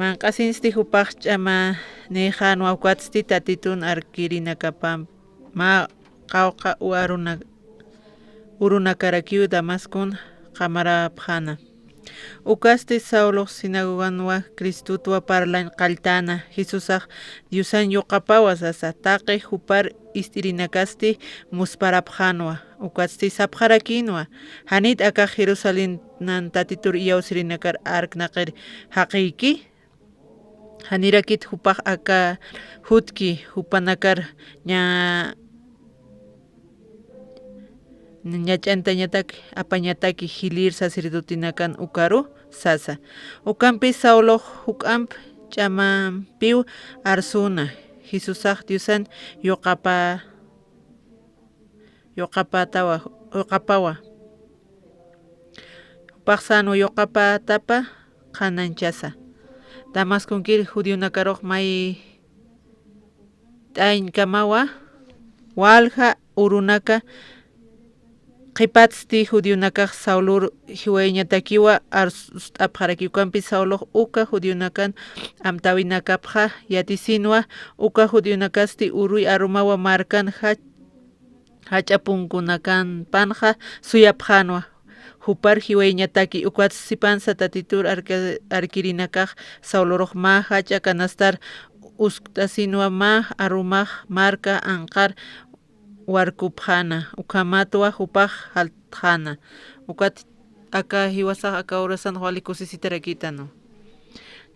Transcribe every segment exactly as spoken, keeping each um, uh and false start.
Manq'asinsti jupax ch'ama nixanwa, ukatsti Tatitun arkirinakapam mä qawqha u aruna-, urunakarakiw Damascon qamarapxäna. Ukasti Saulox sinagoganwa Cristutwa parlañ qalltäna, Jesusax Diosañ yuqapawa sasa, taqi jupar ist'irinakasti musparapxänwa. Ukatsti sapxarakïnwa: ¿Janit akax Jerusalénan Tatitur iyawsirinakar arknaqir jaqïki? ¿Janirakit jupax aka jutki jupanakar ña-, ñach'antañatak apañataki jilïr sacerdotenakan ukaru? sasa. Ukampis Saulox juk'amp ch'amampiw arsüna, Jesusax Diosan yuqapa-, yuqapatawa, yuqapawa. Jupax sänwa yuqapatapa qhanañchasa. Damasconkir judionakarux mayt'añkamawa, walja urunaka qhipatsti judionakax Saulor jiwayañatakiwa arst'apxaraki. Ukampis Saulox uka judionakan amtäwinakapxa yatisinwa, uka judionakasti uruy arumawa markan jach-, jach'a punkunakampanxa suyapxänwa jupar jiwayañataki. Ukat sipansa Tatitur arka-, arkirinakax Saulorux mä jach'a canastar uskt'asinwa, mä arumax marka anqar warkupxäna, ukhamatwa jupax jaltxäna. Ukat aka jiwasax aka urasan wali kusisitarakïtanwa.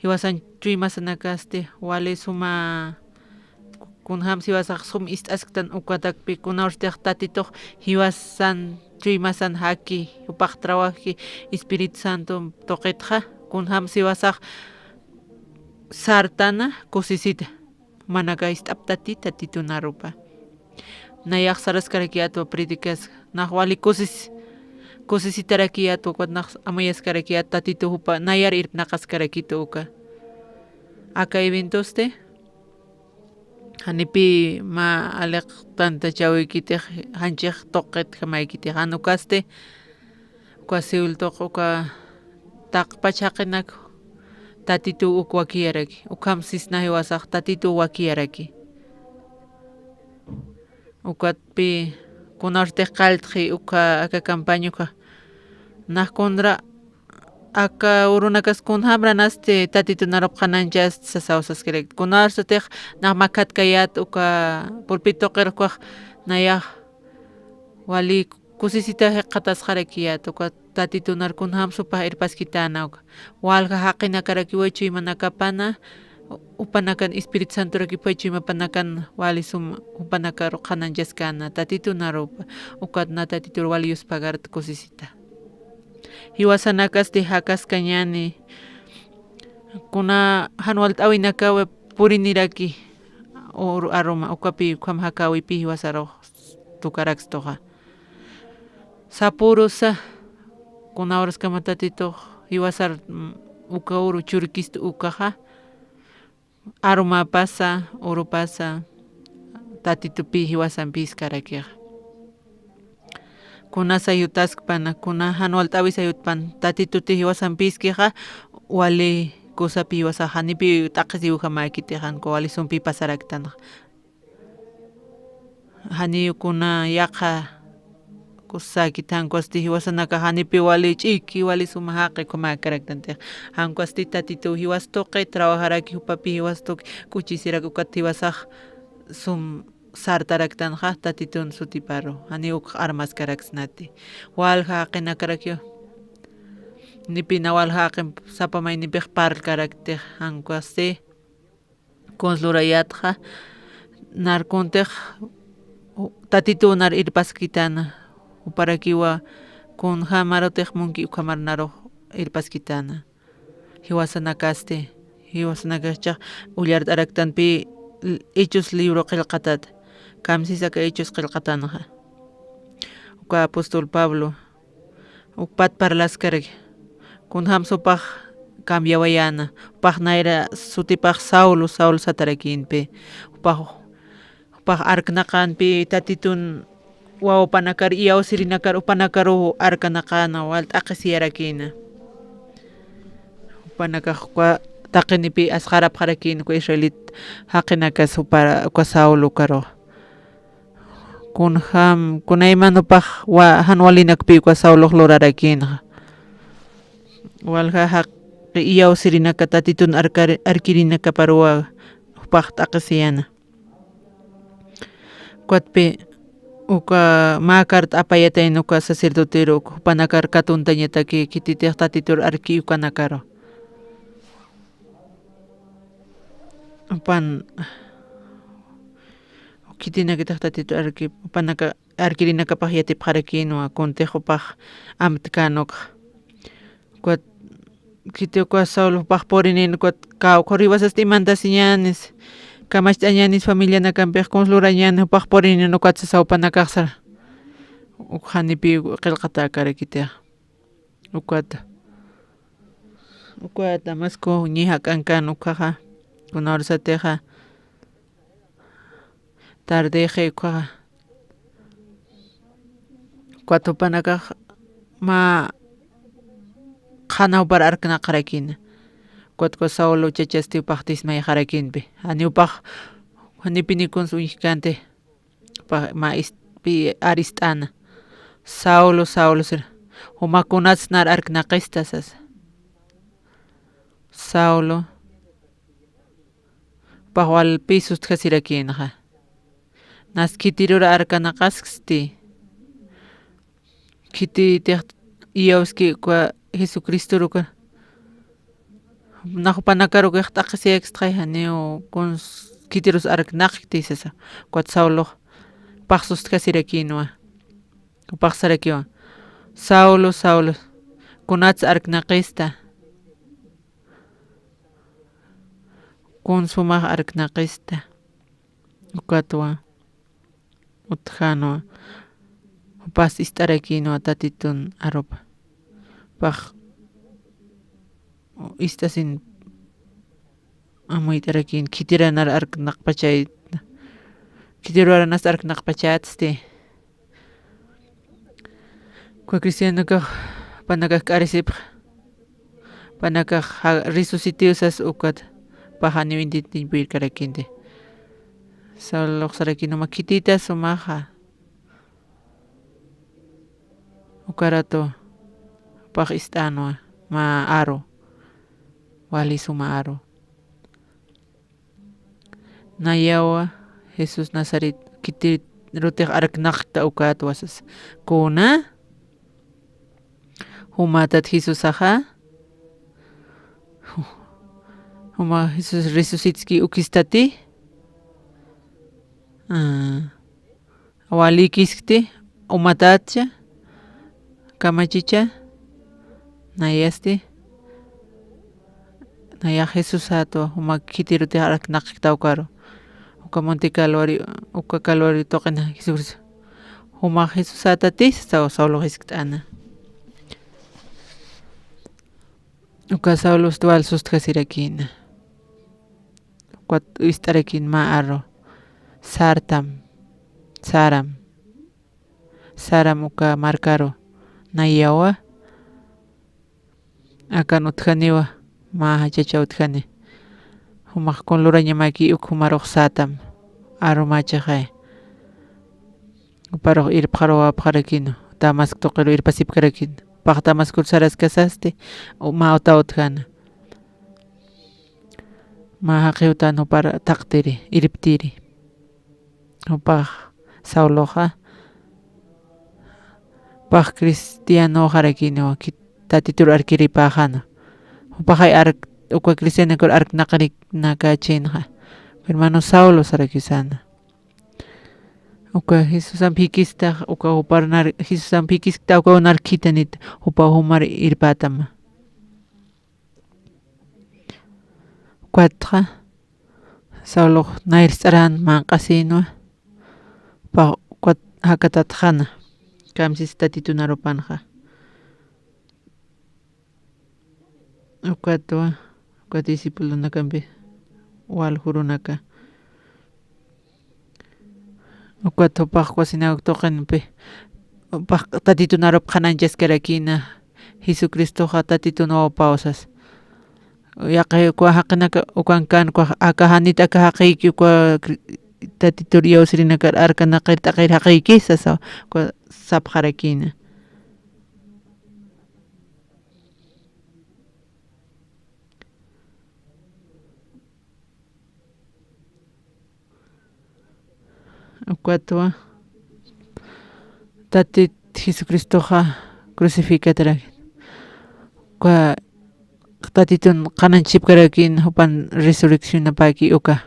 Jiwasan chuymasanakasti wali suma, kunjams jiwasax sum ist'asktan ukatakpi, kunawrstix Tatitux jiwasan chuymasan jaki, jupax trawaji Espíritu Santo tuqitxa, kunjams jiwasax sartana kusisita. Manaka ist'aptati Tatitun arupa. Nayax saraskarakiyätwa predicaska, nax wali kusis-, kusisitarakiyätwa, ukat nax amuyaskarakiyät Tatitu jupa nayar irpnaqaskarakitwa uka. Aka eventosti janipï mä aliq tantachäwikitix, janchix tuqitjamaykitix, jan ukasti, uka Seul tuq uka taqpach jaqinak Tatituw uk wakiyaraki, ukham sisna jiwasax Tatituw wakiyaraki. Ukatpï kunawrtix qalltxi uka aka campaña uka, nax kunra aka urunakas kunjamranasti Tatitun arup qhanañchast sasaw saskiraki. Kunawrstix nax makhatkayät uka pulpito tuqir ukax nayax wali kusisita jikxatasxarakiyät, uka Tatitunar kunjams jupax irpaskitäna uka. Walja jaqinakarakiwa chuymanakapana, jupanakan Espíritu Santorakipa chuymapanakan wali sum jupanakaru qhanañchaskäna Tatitunarupa, ukat na Tatitur wali yuspagart kusisita. Jiwasanakasti jakaskañäni, kuna jan walt'äwinakawi puriniraki uru aruma, ukapï ukham jakäwipï jiwasarux tukarakstuxa. Sapürusa, kunawraskama Tatitux jiwasar, mm, uka uru churkist ukaxa, arumapasa, urupasa, Tatitupï jiwasampïskarakixa. Kunasa yutaskpana, kuna jan walt'äwisa yutpan, Tatituti jiwasampïskixa, wali kusapï jiwasax janipï t'aqhisiwjamäkitix, jan uka wali sumpï pasaraktanxa. Janiw kuna yaqha kusäkit, jan ukasti jiwasanakax janipï wali ch'iki, wali suma jaqi ukhamäkaraktanti. Jan ukasti Tatituw jiwas tuqi, trabajaraki jupapï jiwas tuqi, k'uchisirak ukat jiwasax sum sartaraktanxa Tatitun sutiparu, janiw uk armaskaraksnati. Walja jaqinakarakiw, nipina walja jaqin sapa maynipix parlkaraktix, jan ukasti kuns lurayätxa, nar kuntix Tatituw nar irpaskitäna, juparakiwa kunjämarutix munki ukhamar narux irpaskitäna. Jiwasanakasti, jiwasanakaxchix ullart'araktanpï Hechos libro qillqatat, kamsis aka Hechos qillqatanxa. Uka apóstol Pablo ukpat parlaskarak, kunjams jupax cambiawayäna, jupax nayra sutipax Saulo, Saulo satarakïnpï, jupax, jupax arknaqänpï Tatitun wawapanakar, iyawsirinakar, jupanakaruw arknaqäna, wal t'aqhisiyarakïna. Jupanakax uka taqinipi asqarapxarakïn uka israelit jaqinakas jupar uka Saulo ukaru. Kunjam, kunayman jupax wa-, jan walinakpi uka Saulox lurarakïnxa. Walja jaqi iyawsirinaka Tatitun arkar-, arkirinakaparuwa jupax t'aqhisiyäna. Ukatpï uka mä carta apayatayna uka sacerdoteru, uka jupanakar katuntañataki khititix Tatitur arki ukanakaru. Jupan, khitinakatix Tatitur arki, jupanaka arkirinakapax yatipxarakïnwa, kuntix jupax amtkän ukxa. Ukat khiti uka Saulo jupax purinin ukat kawkharïwasasti imantasiñänis, kamacht'añänis familianakampix kuns lurañäni jupax purinin ukat sasa jupanakax sara. Uk janipï qillqatäkarakitixa. Ukat, ukat Damasco ñi jak'ankän ukhaxa, kuna urasatixa tardexi ukhaxa. Ukat jupanakax mä qhana jupar arknaqarakïna. Ukat uka Saulo chachasti jupax tismayxarakïnpi. Janiw jupax, janipini kuns uñjkänti. Jupax mä ist-, pi ar ist'äna. Saulo, Saulo sir. Juma kunats nar arknaqista sasa. Saulo. Jupax walpï sustjasirakïnxa. Nas khitirur arkanaqasksti. Khititix iyawski uka Jesucristor uka. Nax jupanakar uka t'aqhisiyakistxay janiw kuns khitirus arknaqkti sasa. Ukat Saulox. Jupax sustjasirakïnwa. Jupax sarakiwa. Saulo, Saulo. Kunats arknaqista. Kuns jumax arknaqista. Ukatwa. Utjänwa. Jupas ist'arakïnwa Tatitun arupa. Jupax ist'asin amuyt'arakïn khitiranar arknaqpachäyta. Khitiruranas arknaqpachätsti. Uka cristianokax, jupanakax k'arisipxa. Jupanakax ja-, resucitiw sas ukat. Jupax janiw intintipuykarakïnti. Saulox sarakïn juma khitïtas jumaxa. Uka ratu jupax ist'änwa mä aru. Wali suma aru. Nayawa Jesús Nazaret khitirutix arknaqta ukatwa sas. Kuna? Jumatat Jesusaxa. Juma Jesús resucitski ukistati. Ah. Walïkiskti, umatatcha, kamachicha, nayasti, nayax Jesusatwa, juma khitirutix arknaqkta ukaru. Uka Monte Calvario, uka Calvario tuqina Jesucristo. Juma Jesusatati, saw-, Saulox jiskt'ana. Uka Saulosti wal sustjasirakïna. Ukat ist'arakïn mä aru. Sartam. Saram. Saram uka markaru. Nayawa. Akan utjaniwa. Mä jachacha utjani. Jumax kun lurañamaki uk jumarux satam. Aru machaxay. Juparux irpxaruwapxarakïna, Damasco tuqiru irpasipkarakïna. Jupax Damascor saraskasasti, u-, mä uta utjäna. Mä jaqi utan jupar thaqtiri, irptiri. Jupax Sauloxa, jupax cristianoxarakïniwa, khit-, Tatitur arkiripäxäna. Jupaxay ark-, uka cristianokur arknaqarinakachinxa. Hermano Saulo sarakiw säna. Uka Jesusamp jikistax, uka jupar nar-, Jesusamp jikiskta, uka nar khitanit, jupa jumar irpätama. Ukatxa, Saulox nayr ist'arän manq'asïnwa, jupa ukat jakatatxäna, kamsis Tatitun arupanxa. Ukatwa, uka discipulonakampi, wal jurunaka. Ukat jupax uka sinagoga tuqinpi, jupax Tatitun arup qhanañchaskarakïna, Jesucristoxa Tatitun Wawpaw sas. yaqi ukwa jaqinaka ukankan ukwa aka janit aka jaqiyki ukwa cri-, Tatitur iyawsirinakar arkanaqir t'aqir jaqiyki sasa ukwa sapxarakïna. Ukatwa Tatit Jesucristoxa crucificatarak. Ukwa Tatitun qhananchipkarakïn jupan resurreccionapaki uka.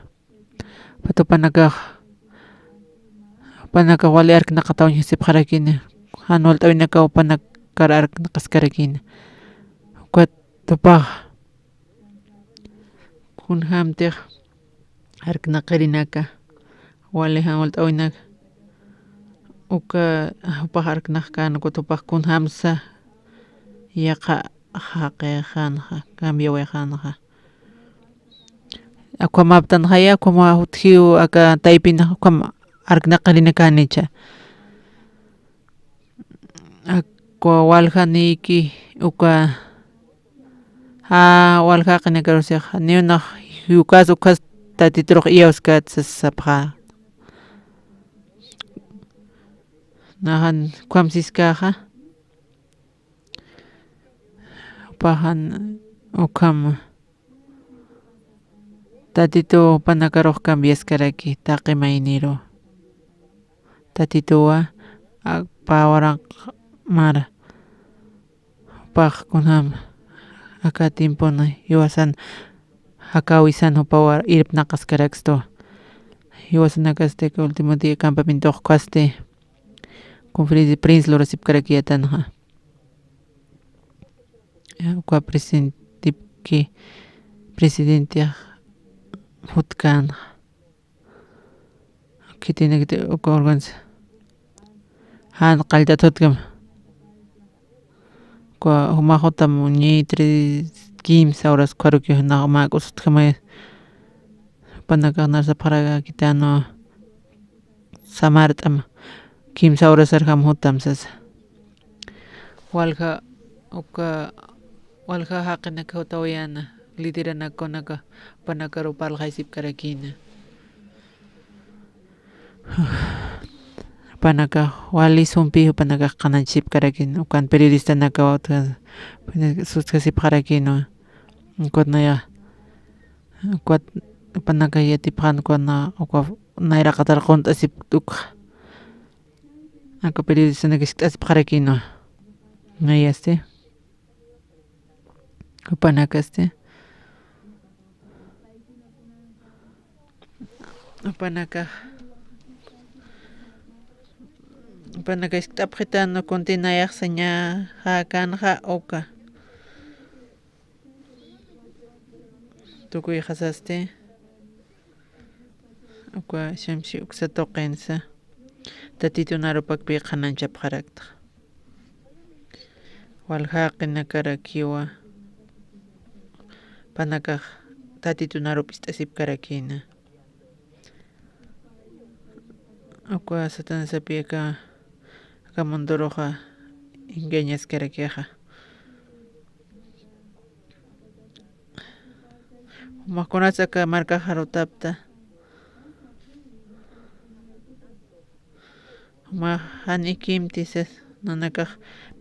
Jupanakax, jupanakax wali arknaqataw ñjasipxarakïna. Jan walt'awinakaw jupanakar arknaqaskarakïna. Ukat jupax kunjämtix arknaqirinaka, wali jan walt'äwinak uka jupax arknaqkän, ukat jupax kunjämsa yaqha jaqixänxa, cambiawayxänxa. Akham aptanxaya, akham jutjiw aka taypinxa, akham arknaqirinakanicha. Akwa waljanïki uka, ja, walja jaqinakarusix, janiw nax ukas, ukas Tatiturux iyawskat sas sapxä. Naxan ukham siskäxa, jupaxan ukham Tatitu jupanakarux cambiaskaraki taqi mayniru. Tatituwa, a, pä waranqa mara. Jupax kunjam aka tiempona jiwasan jakäwisan jupaw irpnaqaskarakstu. Jiwasanakasti aka último día campamentox ukhasti conferencia de prensa lurasipkarakiyätanxa. Uka presidentepki, presidente jutkänxa. Khitinakti uka organiza. Jan qalltat jutkam. Uka jumax jutam ñi tres, kimsa horas ukharuki nax mä k'us jutjamay. Jupanakax nar sapxarakïtänwa samart'am, kimsa horasarjam jutam sasa. Walja, uka, walja jaqinaka jutawayäna, lideranakakunaka, jupanakaru parlxaysipkarakïna. Jupanakax wali sumpi, jupanakax qhananchipkarakïna, ukan periodistanakaw utja, sutjasipxarakïnwa. Ukat naya, ukat jupanakax yatipxän, ukat na, uka nayraqatar qunt'asip ukxa. Aka periodistanakax jiskt'asipxarakïnwa. Nayasti. Jupanakasti. Jupanakax. Jupanakax jiskt'apxitänwa kunti nayax sañäkänxa uka. Tukuyxasasti, uka shamsi uksa tuqinsa, Tatitu narupakpi qhananchapxarakta. Walja jaqinakarakiwa, jupanakax Tatitu narup ist'asipkarakïna. Uka Satanasapi aka, aka munduruxa engañaskarakixa. Jumax kunats aka markax jarutapta. Jumax jan ikimti sas, nanakax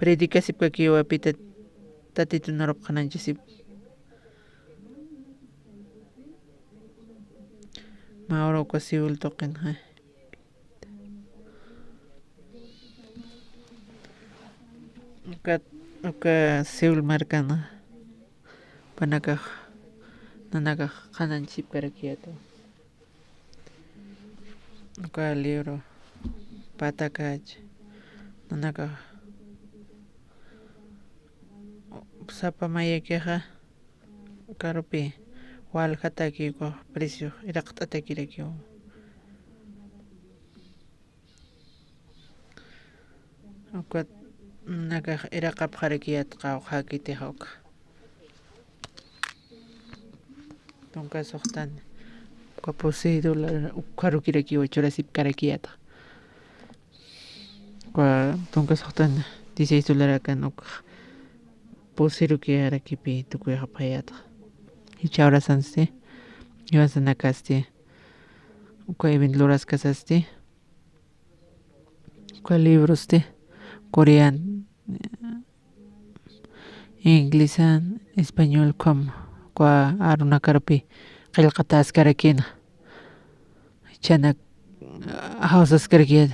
predicasipkakiwa pï Tatitu narup qhananchasip. Mä ura uka Seúl tuqinxa. Uka, uka Seúl markana. Jupanakax, nanakax qhananchipkarakiyäta. Uka libro Patakach, nanakax sapa mayakixa karupi waljataki ukax precio iraqt'atakirakiwa. Ukat nanakax iraqapxarakiyätxa uka jakitixa uka. Tunka suxtan uka pusi dólar ukharukirakiwa churasipkarakiyätxa. Uka tunka suxtan dieciséis dólar akan uka pusirukiyarakipi tukuyxapxayätxa. jichha urasansti, jiwasanakasti, uka event luraskasasti, uka librosti, corean, inglesan, español, ukham, uka arunakarpi qillqataskarakïna. Jichhanak jawsaskarakï,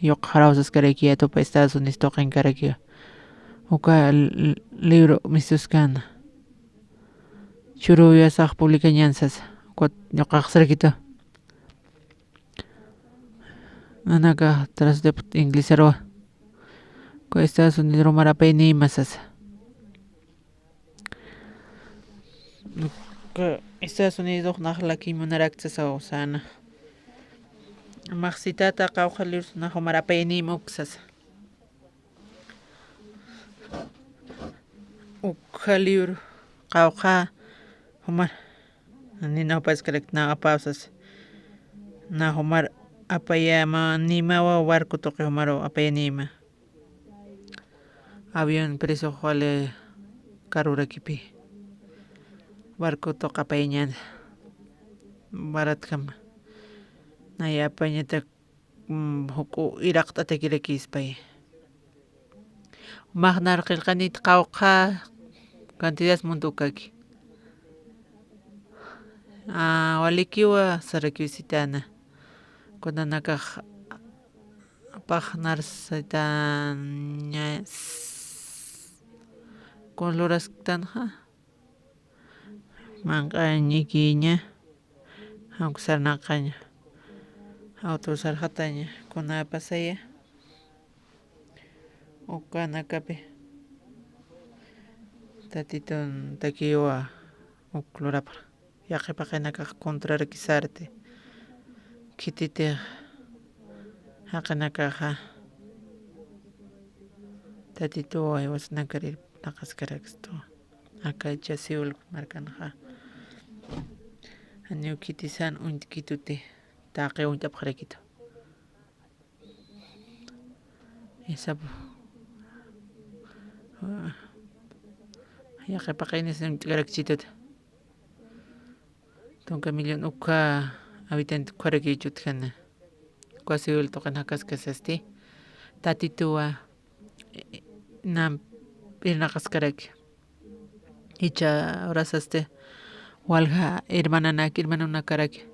yuqxar jawsaskarakï, upa Estados Unidos tuqinkarakiwa. Uka l-, libro mistuskäna. Churuyuwasax publicañän sasa. Ukat ñuqax sarakitu. Nanakax trasudipxta inglesarwa. Uka Estados Unidos rumar apaynïma sasa. Uka Estados Unidos nax lakiñ munarakta sasa, o sea, na. Max citata qawqha libros nax jumar apaynïma uk sasa. Ukha libro qawqha jumar, nina jupaskarakta na apaw sasa. Na jumar apayäma, nimawa barco tuqi jumar apayanïma. Avión precio wali karurakipi. Barco tuq apayañäna. Baratjama. Nay apayañatak mm, juk'u iraqt'atakirakïspay. Jumax nar qillqanit qawqha cantidad muntukaki. Ah, walikiwa sarakiw sitana. Kunanakax paxnar sitaña. Kun lurasktanxa. Manq'añikiña, jawk sarnaqaña, jawtu sarxataña, kuna pasaya, ukanakapi Tatitun takiwa uk lurapxra, yaqhipaqinakax contrarakisarti, khititix jaqinakaxa Tatituwa jiwasanakar irpnaqaskarakstu. Aka jichha Seúl markanxa. Janiw khitisan uñt'kituti, taqi uñt'apxarakitu. Isapu. Yaqhipaqinisan uñt'karakchituta. Tunka millón ukha habitante ukharakichutjana. Uka Seúl tuqin jakaskasasti. Tatituwa, eh, nam irnaqaskaraki. Jichha urasasti walja hermananak, hermanonakaraki.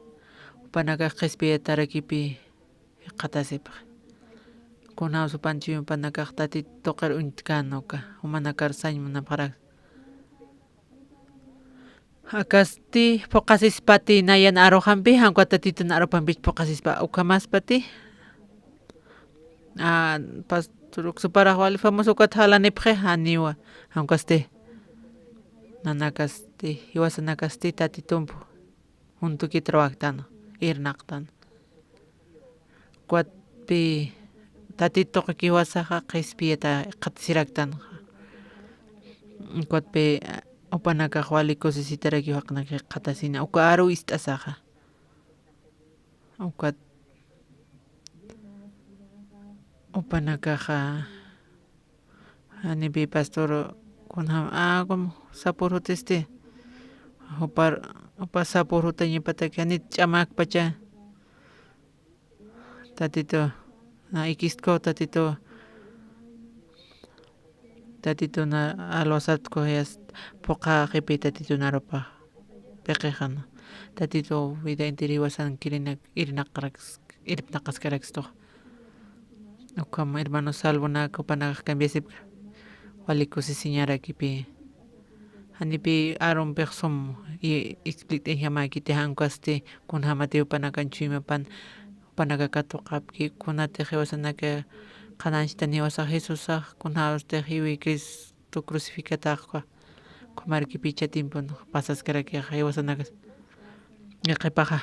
Jupanakax qhispiyatarakipi jikxatasipxi. Kunjämsa jupan chuyma jupanakax Tatit tuqir uñtkan uka. Jumanakar sañ munapxarak. Akasti phuqasispati nayan aruxampi, jan ukat Tatitun arupampich phuqasispa, ukhamaspati. Ah, pastor uksuparax wali famoso ukat jalanipxi, janiwa, jan ukasti. Nanakasti, jiwasanakasti Tatitumpu juntukit ruwaktan, irnaqtan. Ukatpi Tatit tuqi jiwasaxa qhispiyata jikxatasiraktanxa. Ukatpi, ah, jupanakax wali kusisitarakiw jaqinakax jikxatasina, uka aru ist'asaxa. Ukat jupanakaxa janipi pastor kunjam, ah, como sapur jutisti. Jupar, jupa sapur jutañapataki janit ch'amakpacha. Tatitu, na ikistku Tatitu. Tatitun alwasaptku jayas phuqha qhipi Tatitun arupa. P'iqixan. Tatitu vida entera jiwasankirinak irnaqaraks-, irpnaqaskarakstu. Ukham hermano Salvonak jupanakax cambiasipki. Wali kusisiñarakipi. Janipi arumpix sum i-, explikt'añjamäkiti jan ukasti kunjämati jupanakan chuymapan, jupanaka katuqapki, kunatix jiwasanaka qhanañchtani jiwasax Jesusax, kunjämstix jiwi Cristo crucificataxwa. Ukhamarkipi jichha tiempon pasaskarakixa jiwasanakas. Yaqhipaxa,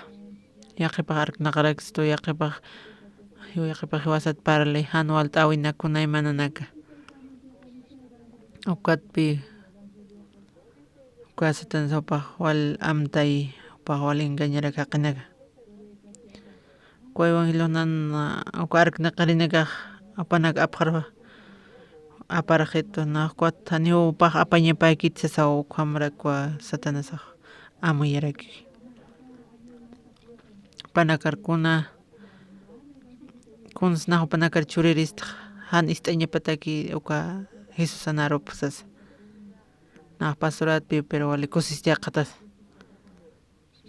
yaqhipax arknaqarakstu, yaqhipax, yaqhipax jiwasat parli, jan walt'äwina kuna imananaka. Ukatpi, uka Satanás jupax wal amtay, jupax wal engañarak jaqinaka. Uka evangelionan, ah, uka arknaqarinakax jupanak apxar, aparxitu, na ukat janiw jupax apañapäkit sasaw ukhamrakwa Satanasax. amuyaraki. Jupanakar kuna, kunsnax jupanakar churiristx, jan ist'añapataki uka Jesusan arup sasa. Nax pasuratpi, pero wali kusistiyakxatas.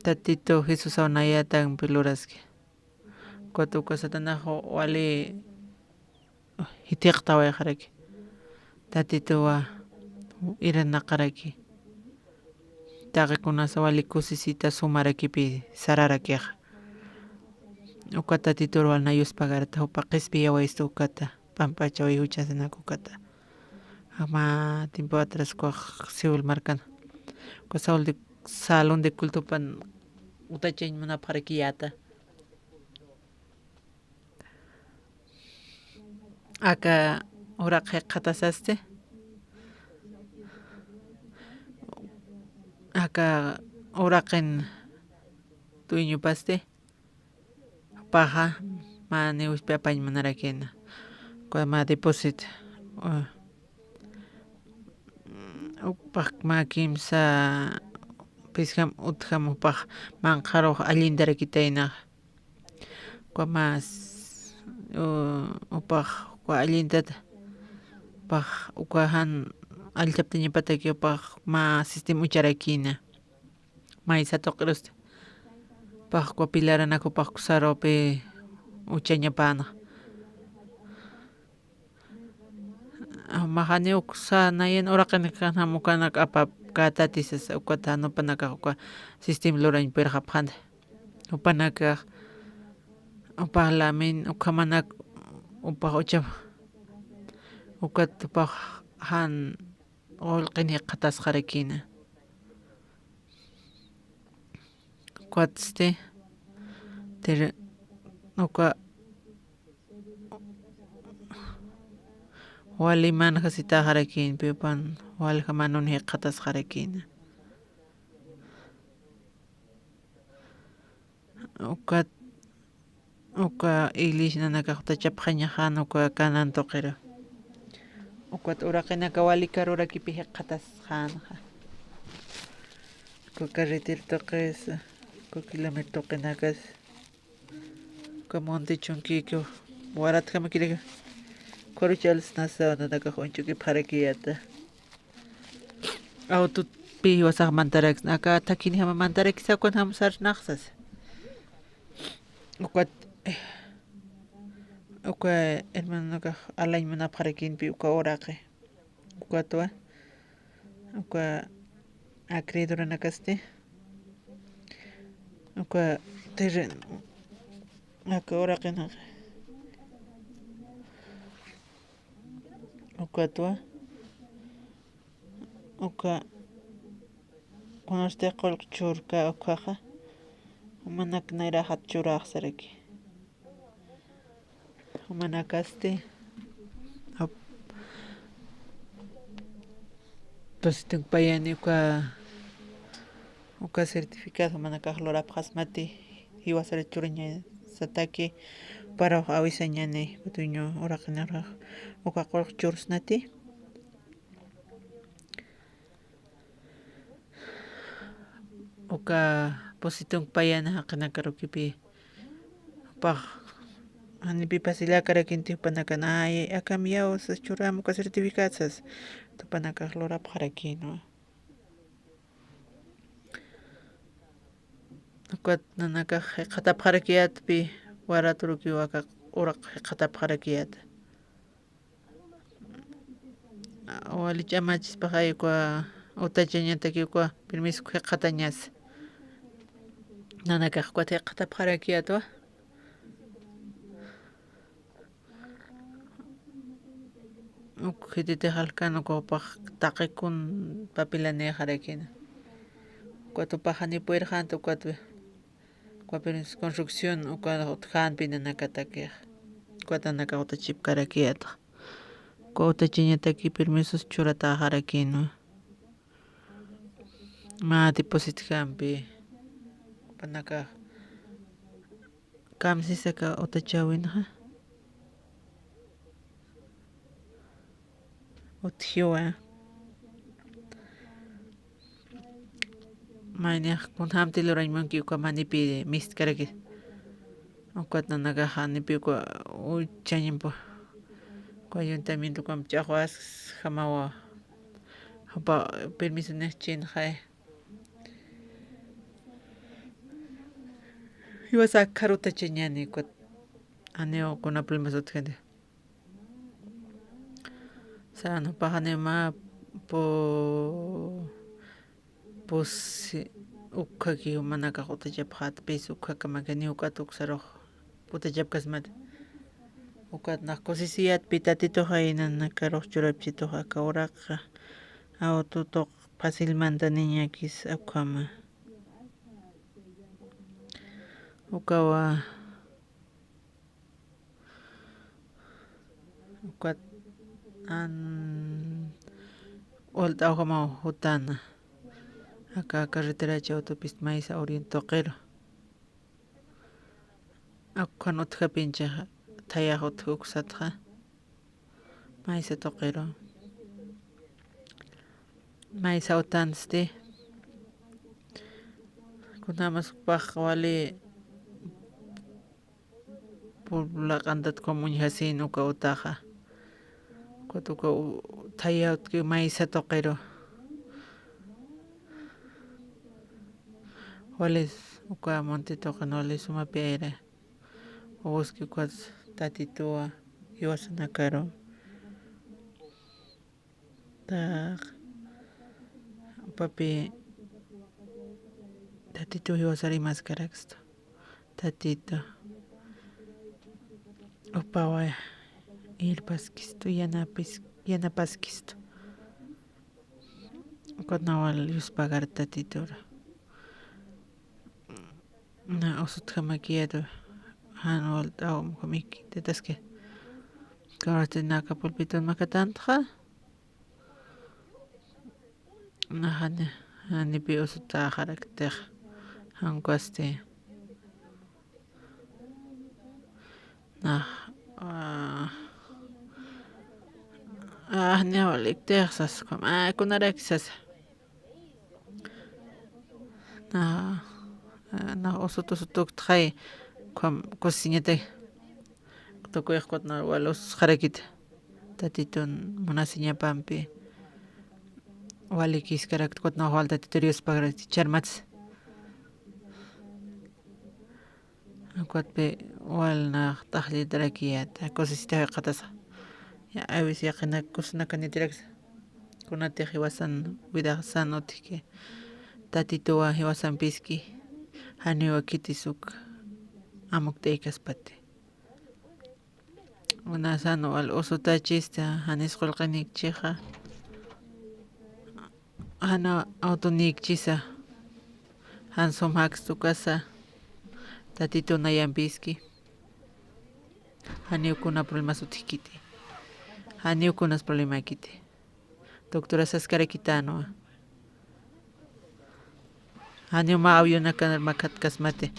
Tatitu Jesusaw nayätanpi luraski. Ukat uka Satanax wali jithiqtawayxaraki. Tatituwa iranaqaraki. Taqi kunasa wali kusisita sumarakipi sararakixa. Uka Tatitur wal nayuspagarata jupa qhispiyawayistu ukata, pampachawi juchasanak ukata. Mä tiempo atrás ukax Seúl markan, uka Seúl de, salón de cultopan utachañ munapxarakiyäta. Aka uraq jikxatasasti, aka uraqin dueñopasti, jupaxa mä niwispi apañ munarakïna. Uka mä depósito, u-, jupax mä kimsa pisjam utjam jupax manqharux allintarakitaynaxa. Uka mä s-, u-, jupax uka allintata, jupax uka jan allchaptañapataki jupax mä sistema ucharakïna. Maysa tuqirusti. Jupax uka pilaranak jupax kusarupi uchañapäna. Mä janiw uksa nayan uraqinak jan jam ukanak apapkätati sasa, ukat jan jupanakax uka sistema lurañ puyirxapxänti. Jupanakax, jupax lamin ukhamanak, jupax uchap, ukat jupax jan qullqin jikxatasxarakïna. Ukatsti, tir-, uka wali manjasitäxarakïnpi, jupan walja manun jikxatasxarakïna. Ukat, uka iglesia nanakax utachapxañaxän uka Canaán tuqiru. Ukat uraqinaka wali karurakipi jikxatasxänxa. Uka carretera tuqisa, uka kilómetro tuqinakas, uka monte chunkikiw, waratjamakiraki, khuruchal snasa nanakax uñch'ukipxarakiyäta. Autopi jiwasax mantaraksna, aka thakhinjama mantarakisa, ukanjam sarnaxsas. Ukat, uka hermanonakax alañ munapxarakïnpi uka uraqi. Ukatwa, uka acreedoranakasti, uka terreno, aka uraqinaka. Ukatwa, uka kunasti qullq churka ukhaxa, jumanak nayraxat churaxsaraki. Jumanakasti, ap-, depositunk payani uka, uka certificado jumanakax lurapxasmati, jiwasar churañasataki, juparux awisañani, dueño uraqinarax uka qullq chursnati. Uka depositunk payani jaqinakarukipi, jupax janipi pasillakarakinti, jupanakan, ay, akam yaw sas churam uka certificado sas, jupanakax lurapxarakïnwa. Ukat nanakax jikxatapxarakiyätpi, waraturukiw aka uraq jikxatapxarakiyäta. Wali ch'amachispaxay uka utachañataki uka permiso jikxatañasa. Nanakax ukat jikxatapxarakiyätwa. Uk khititix alkan uka jupax taqi kun papelanïxarakïna. Ukat jupax janiw puyirxänti, ukat wi-, uka permiso construcción uka utjämpi nanakatakix. Ukat nanakax utachipkarakiyätxa. Uka utachañataki permisos churatäxarakïnwa. Mä depositjampi, jupanakax kamsisaka utachäwinxa. Utjiwa. Mayniq kunjamti lurañ munki uka manipi mistkaraki. Ukat nanakaxa nipi uka uchañimpu. Uka ayuntamiento ukampi ch'axwasjamawa. Japa permiso niqchinxay. Jiwasa kharutachañani ukat. Janiw kuna problemas utjkani. San jupaxani mä pu-, pusi ukhaki jumanakax utachapxätpis ukhakamaki niw ukat uksarux utachapkasmati. Ukat nax kusisiyätpi Tatituxa inanakarux churapchituxa aka uraqxa. Awtutuq fácilmanta niñakis ukhama. Ukawa Ukat an walt'awjamaw jutana. Aka carreterachi autopista maysa oriente tuqiru. Akhan utjapinchaxa thayax utj uksatxa. Maysa tuqiru. Maysa utansti. Kunamas jupax wali Pueblo laq'antat como uñjasin uka utaxa. Ukat uka u-, thaya utki maysa tuqiru. Walis uka monte tuqin walis sumapi ayra. Uski ukat Tatituwa jiwasanakaru. Taq, papi, Tatitu jiwasar imaskarakstu. Tatitu. Upawa irpaskistu, yanapis-, yanapaskistu. Kunawal yuspagar Tatitura. Na usutjamakiyatu, jan walt'awamjamiki, titaski. Kawrati naka pulpitun makatantxa. Na jani, janipi usutaxaraktix. Jan ukwasti. Na, ah, ah, jani waliktix sas, ukham, ah, kunaraki sasa. Na, na usut usut uktxay, ukham kusisiñatay. Tukuyx ukat na wal ususxarakit. Tatitun munasiñapampi. Walikiskarakta ukat na wal Tatitur yuspagarakta charmats. Ukatpi wal nax t'aqllitarakiyäta, kusisita jayqatasa. Ya, a veces yaqhinak kusinakanitiraks. Kunatix jiwasan, widaxsan utjki. Tatituwa jiwasampiski. Janiwa khitis uk amukt'aykaspati. Unasan wal usutachista, janis qullqinikchixa. Jana awtunikchisa. Jan sum jakstu kasa. Tatitun nayampiski. Janiw kuna problemas utjkiti. Janiw kunas problemakiti. Doctora saskarakitänwa. Janiw mä avionakan makhatkasmati.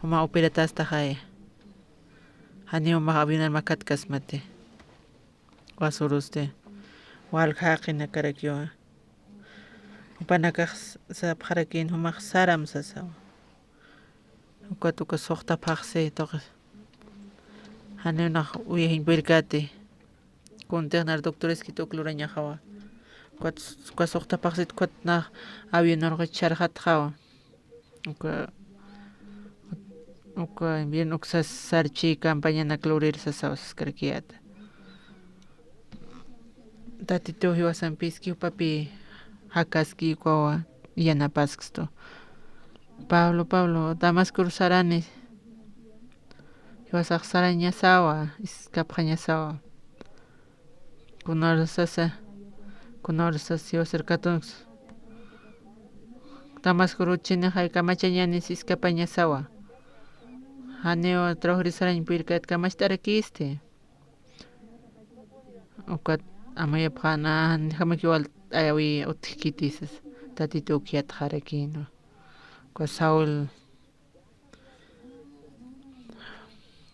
Juma operatastaxaya. Janiw mä avionan makhatkasmati. Wasurusti. Walja jaqinakarakiwa. Jupanakax sapxarakin jumax saram sasawa. Ukat uka suxta phaxsi tuqis. Janiw nax uyajiñ puyrkati. Kuntix nar doctoreskit uk lurañaxawa. Ukat, uka suxta phaxsit ukat nax avionarux chharxatxawa. Uka, uka bien uksa sarchi campañanak lurir sasawa saskarakiyäta. Tatitu jiwasampiski jupapi jakaski ukawa yanapasksstu. Pablo, Pablo, Damascor sarani. Jiwasax sarañasawa, iskapxañasawa. Kunawrasasa, kunawrasasa jiwasar katunks. Damascor uchinixay kamachañanis iskapañasawa. Janiw trabajori sarañ puyrkät kamacht'arakisti. Ukat amuyapxäna, janijamakiw walt'awi utjkiti sasa. Tatitu uk yatxarakïnwa. Uka Saúl.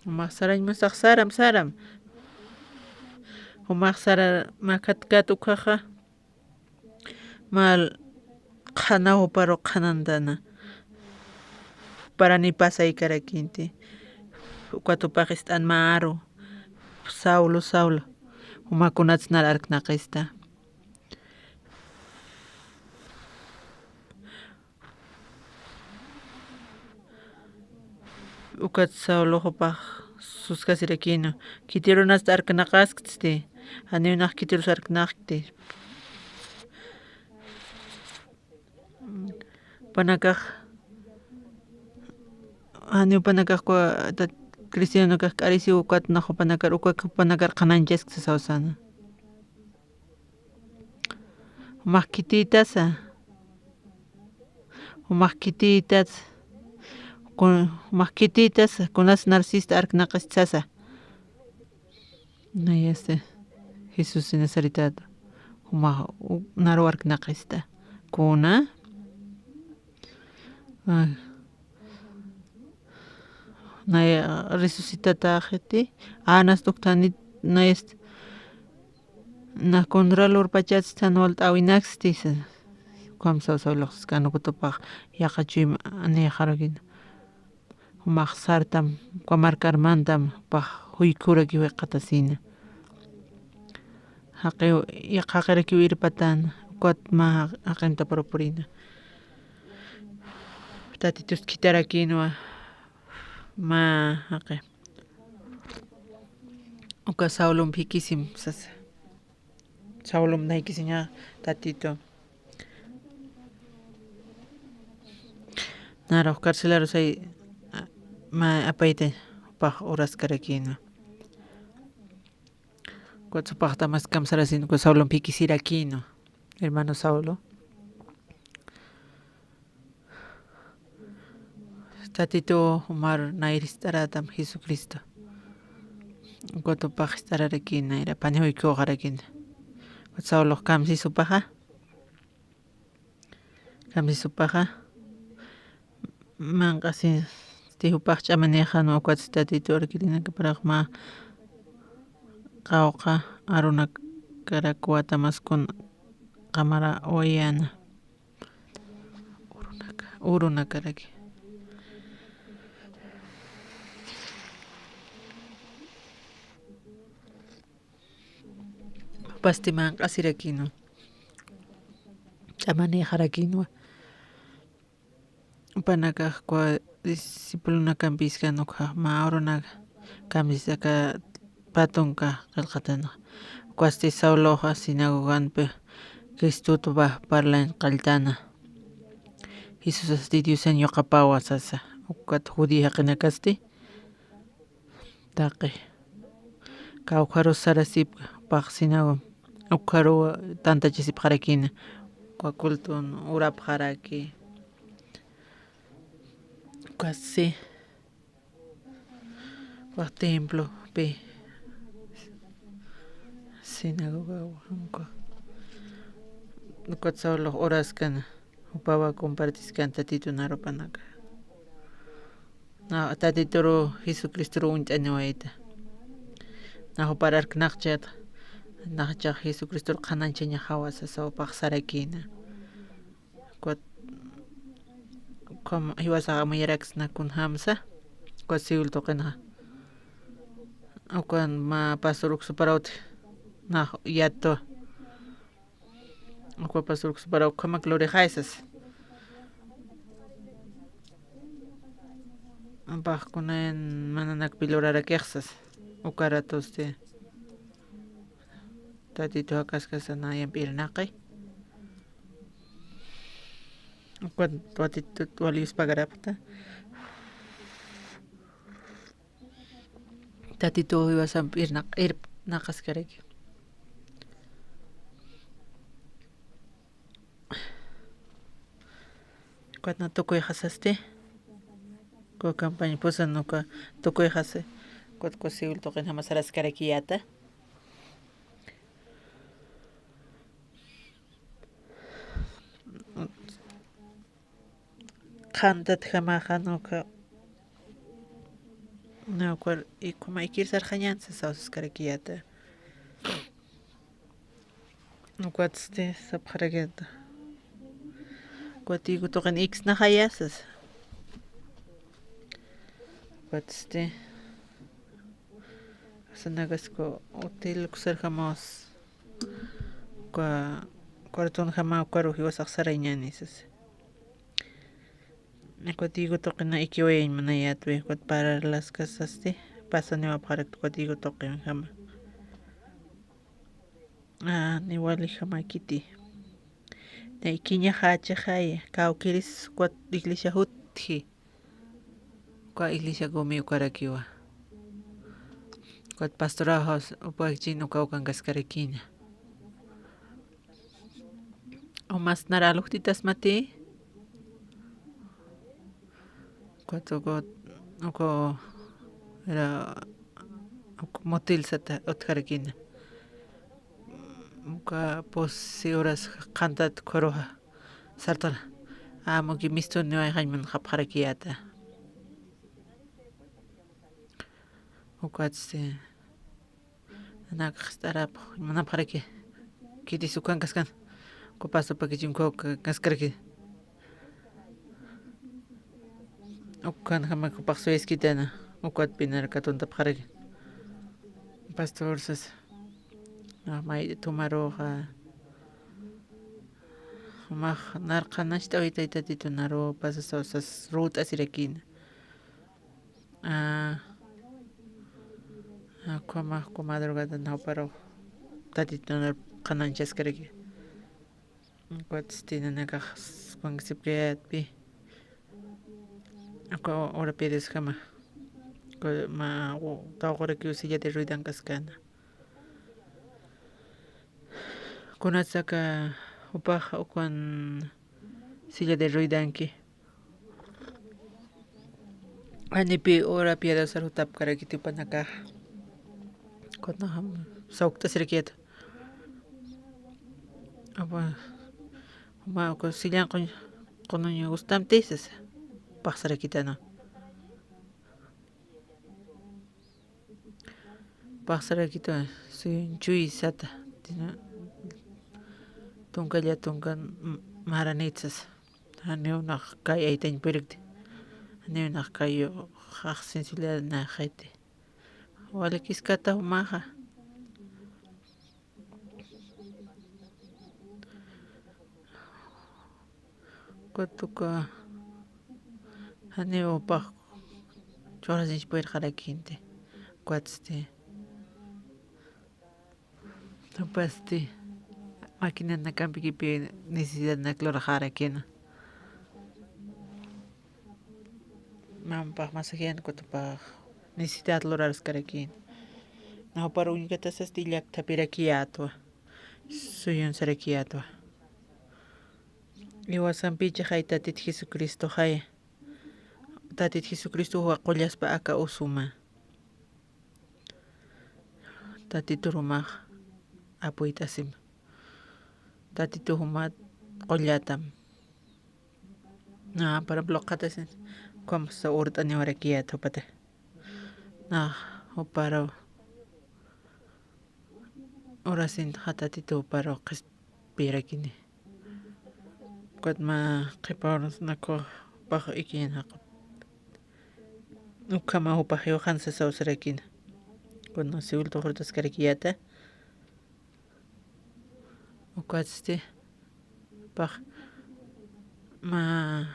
Jumax sarañ musax saram, saram. Jumax sara makhatkat ukhaxa. Mal qhanaw juparu qhanantana. Juparani pasaykarakïnti. Ukat jupax ist'an mä aru. Saulo, Saulo. Juma kunats nar arknaqista. Ukat Saulo jupax suskasirakïnwa. Khitirunasti arknaqaskti. Janiw nax khitirus arknaqkti. Jupanakax, janiw jupanakax, cristianokax k'arisiw ukat nax jupanakar, ukat jupanakar qhanañchaskti sasaw sana. Jumax khitïtasa. Jumax khitïtasa. Ku-, jumax khitïtasa. Kunas narsista arknaqista sasa. Nayasti Jesús de Nazaretata. Jumax u-, naru arknaqista. Kuna. Ah. Nay resucitataxiti. Anas tuktanit nayasti. Nax kunra lurpachatsti jan walt'äwinaksti, sasa. Ukham sawsaw luqsiskäna ukat jupax yaqha chuyma niyxarakïna. Jumax sartam, uka markarmantam, jupax juykhuraki jikxatasïna. Jaqiw, yaqha jaqirakiw irpatäna, ukat mä jaq-, jaqintaparu purïna. Tatitust khitharakïnwa, mä jaqi. Uka Saulomp jikisim sasa. Saulomp naykisiña Tatitu. Narux carcelaru say, a, mä apayta jupax uraskarakïnwa. Ukat jupax Damascom sarasïn, uka Saulomp jikisirakïnwa. Hermano Saulo. Tatitu jumar nayr jist'arätam Jesucristo. Ukat jupax jist'ararakïna, nayra pani juykhüxarakïna. Ukat Saulox kamsis jupaxa. Kamsis jupaxa. Manq'asisti jupax ch'amanïxanwa, ukat Tatitu arkirinakaparax mä qawqha arunakarakwa Damascon qamara wayäna. Urunaka, urunakaraki. Jupasti manq'asirakïnwa. Ch'amanïxarakïnwa. Jupanakax uka discipulonakampiskan ukxa mä urunak kamsis aka patunka qillqatanxa. Ukasti Sauloxa sinagogampi Cristotwa parlañ qalltana. Jesusasti Diosañ yuqapawa sasa. Ukat judío jaqinakasti. Taqi. Kawkharus sarasipka, paxsinawa. Ukharuw tantachasipxarakïna. Uka culton urapxaraki. Ukatsi. Uka templopi. Sinagogawa, uka. Ukat Saulox uraskana. Jupawa compartiskan Tatitu narupanaka. Na, Tatituru Jesucristoru uñt'aniwayta. Na jupar arknaqchat, naxchax Jesucristoru qhanañchañaxawa sasa jupax sarakïna. Ukat, ukham jiwasax amuyaraksna kunjamsa, ukat Seúl tuqinxa. Ukan mä pastor uksuparawt nax yatwa. Uka pastor uksuparawt ukhamak lurixay sasa. Ampax kunayan mananakpi lurarakix sasa. Uka ratusti Tatitu jakaskasa nayamp irnaqi. Uka Tatitut wali yuspagarapxta. Tatitu jiwasamp irnaq-, irnaqaskaraki. Ukat na tukuyxasasti. Uka campaña pusan uka tukuyxasi. Ukat uka Seúl tuqinjama saraskarakiyäta. Qhantatjamaxa, ¿no? Uka, ¿no? Uka, y como ikirsarxañan sasa sawsaskarakiyäta. Ukatsti sapxarakïta. Ukat igu tuqin iksnaxaya sasa. Ukatsti, sanakasku hotel uksarjamawas, uka cuartonjama ukaru jiwasax sarañäni sasa. Ukat igu tuqina ikiwayañ munayätwa, ukat pararlaskasasti, pasaniw apxarakta ukat igu tuqinjama. Ah, niwalijamakiti. Na ikiñaxächixaya, kawkiris ukat iglesia jutji. Uka iglesia gumi ukarakiwa. Ukat pastoraxas upakchin uka ukankaskarakïna. Umas nara alujtitasmati. Ukat uku, uku era, uku motel sata utjarakïna. Uka pusi horas qhantat khuruxa sartara. Amuki mistuniwayxañ munxapxarakiyäta. Ukatsti, nanakax ist'arapxi, munapxaraki. Khitis ukankaskän. Uka pastor upakichim ukankaskarakiñ. Ukanjamax jupax suyaskitana, ukatpï nara katuntapxaraki. Pastor sasa. Ah, may tumaruxa. Jumax nar qhanañcht'awi taytatitu naru pasasa sas rut'asirakïna. Ah, ah, ukhamax uka madrugada nawparux tatitunar qhanañchaskaraki. Ukatsti nanakax ukanksipkayätpï. Uka urapirisjama. Uka mä, u, tawqurakiw silla de ruedankaskana. Kunatsa aka jupax ukan silla de ruedanki. Janipï ura piadosar jutapkarakiti jupanakax. Kunjam sawkt'asirakiyäta. Apa, juma uka sillan qun-, qunuñ gustamti sasa. Paxsarakitana. Paxsarakitwa, suyuñ chuysata, tina, tunkalla tunkan m-, maranit sasa. Janiw nax kay aytañ purikti. Janiw nax kay xaxsin sullanaxayti. Walikiskata jumaxa. Ukat uka janiw jupax churasiñ purirxarakïnti. Ukatsti, jupasti, maquinanakampikipï necesidadnak luraxarakïna. Mampax masajiyan ukat jupax necesidad lurarskarakïna. Na jupar uñkatasasti llakthapirakiyätwa. Suyuñ sarakiyätwa. Iwasampïchixay Tatit Jesucristoxay. Tatit Jesucristox qullspa aka usuma. Tatitur jumax apuyt'asim. Tatitu jumat qullatam. Na, para bloqatasin, ukham sa urt'aniwarakiyät jupata. Na, juparu urasinxa Tatitu juparu qhispirakini. Ukat mä qhipa urasnaku jupax ikiñan jaqu. Ukhama jupax jiwxan sasaw sarakina. Ukat na siwil tuqurtaskarakiyäta. Ukatsti, pax, mä,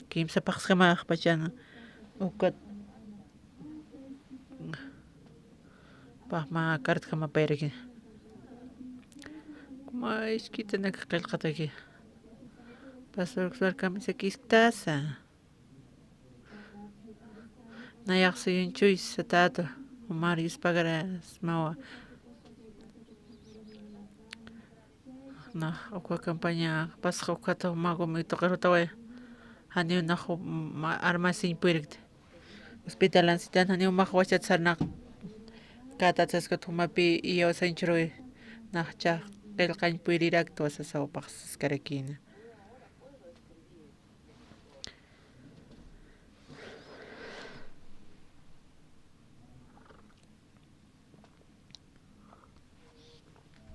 kimsa phaxsjamax pachana, ukat, pax mä cartjama payrakina. Mä iskitanak qillqataki. Pastor Oscar, kamisakisktasa. Nayax suyuñ chuysatatu, jumar yuspagarasmawa. Nax uka campaña pasxa ukat juma gumi tuqirutaway. Janiw nax jum-, ma-, armasiñ purirkti. Hospitalansitan janiw max wachat sarnaqkätat saskat jumapï iyawsañchruwi. Nax chax qillqañ puriraktwa sasaw paxsaskarakïna.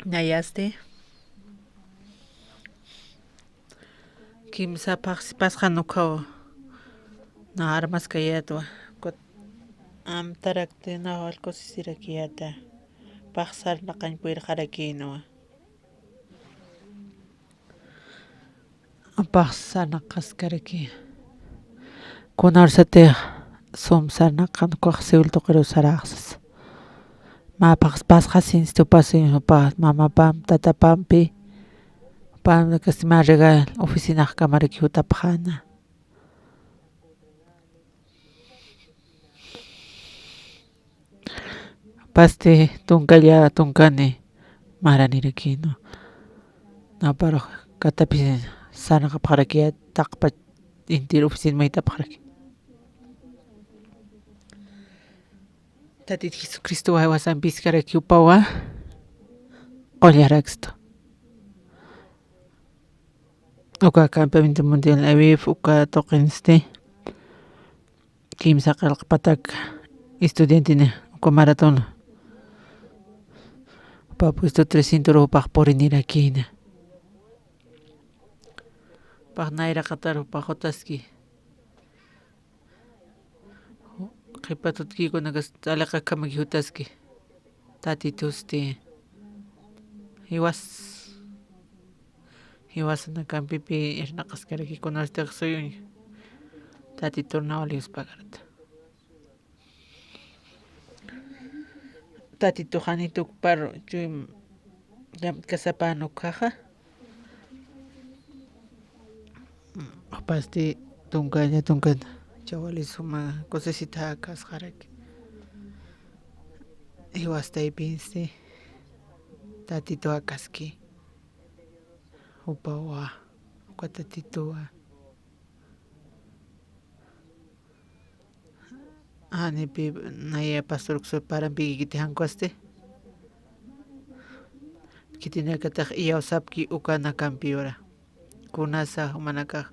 Nayasti. Kimsa phaxsi pasxan ukhaw. Na armaskayätwa. Kut amtarakti na wal kusisirakiyäta. Phax sarnaqañ puyirxarakïnwa. Phax sarnaqaskaraki. Kunarsatix sum sarnaqan ukax civil tuqiru saraxsas. Mä phax pasxasinsti jupasiñ jupa mamapam, tatapampi, jupam casi mä regal oficinaxkamaraki jutapxäna. Pasti tunkalla tunkani maranirakïnwa. Naparux katapis sarnaqapxarakiyät taqpa intir oficina maytapxaraki. Tatit Jesucristo wasampïskaraki jupawa. Qullarakstu. Uka Campamento Mundial AWIF uka tuqinsti. Kimsa qillqapatak estudiantini uka maratón. Jupa puesto trescientos jupax purinirakïna. Jupax nayraqatar jupax jutaski. Qhipa tutkïkunakas aliqakhamaki jutaski. Tatitusti jiwas, jiwasanakampipi irnaqaskaraki kunastix suyuñ. Tatitur na wali yuspagarta. Tatitux janit ukpar chuym llamtkasapan ukhaxa. Jupasti tunkalla tunkan chawali suma kusisita kasxaraki. Jiwastaypinsti tatitu akaski. Jupawa, uka tatituwa. Janipi naya pastor uksa parampikikiti jankusti. Khitinakatix iyawsapki uka nakampiwa. Kunasa jumanakax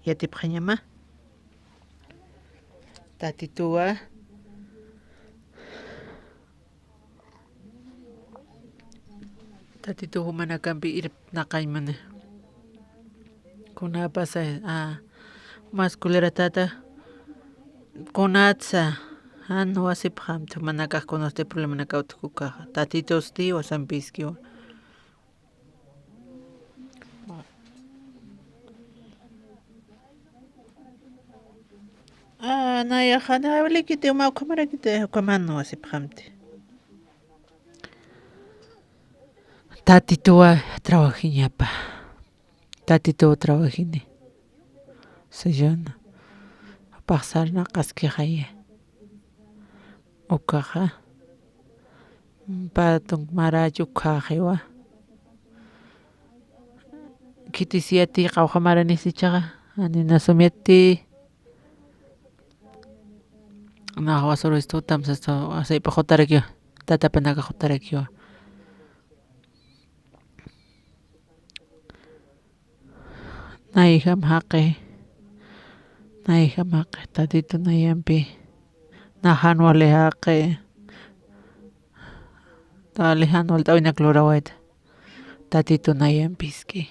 yatipxañama. Tatituwa. Tatitu jumanakampi irpnaqañmani. Kunapasa, a, mas kulera tata, kunatsa, jan wasipxamti jumanakax kunasti problemanakaw utjkukaxa. Tatitusti wasampiskiwa. A, nayaxa, nayalikiti, uma ukhamarakiti, ukhaman wasipxamti. Tatituwa trabajiñapa. Tatituw trabajini. Suyuna. Jupax sarnaqaskixaya. Ukaxa. Pä tunk marach ukhaxiwa. Khitis yati qawqha maranisi ichaxa, jani na sum yati. Nax wasuru istutam sasta, asaypa jutarakiwa, tatapanaka jutarakiwa. Nayjam jaqi, nayjam jaqi, tatitu nayampi, najan wali jaqi, tali jan wali t'awinak lurawayta, tatitu nayampiski.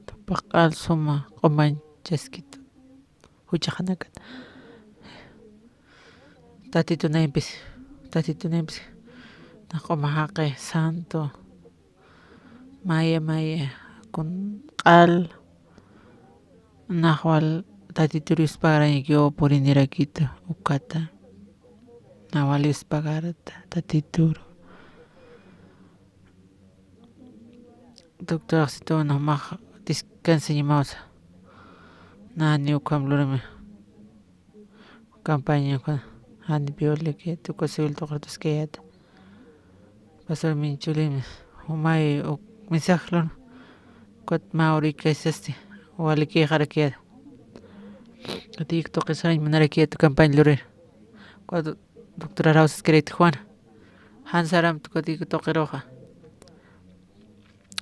Tupax q'al suma q'umañchaskitu. Juchaxanakat. Tatitu nayampis, tatitu nayampis. Naq'uma jaqi santo. Maya, maya, kun q'al. Nax wal tatitur yuspagarañakiw purinirakitu, ukata. Nax wal yuspagarata, tatituru. Doctor Axsituw, nax max descansañamawsa. Nani ukham lurami. Campaña uka, jani piwaliki, tukusiwil tuqratuskayata. Pastor Minchulim, jumay uk mensaje lun. Ukat mä urikasasti, walikixarakiyata. Ukat tuqisarañ munarakiya tu campaña lurir. Ukat doctor Arauz Esquerete Juan. Jan saram tukat tuqiruxa.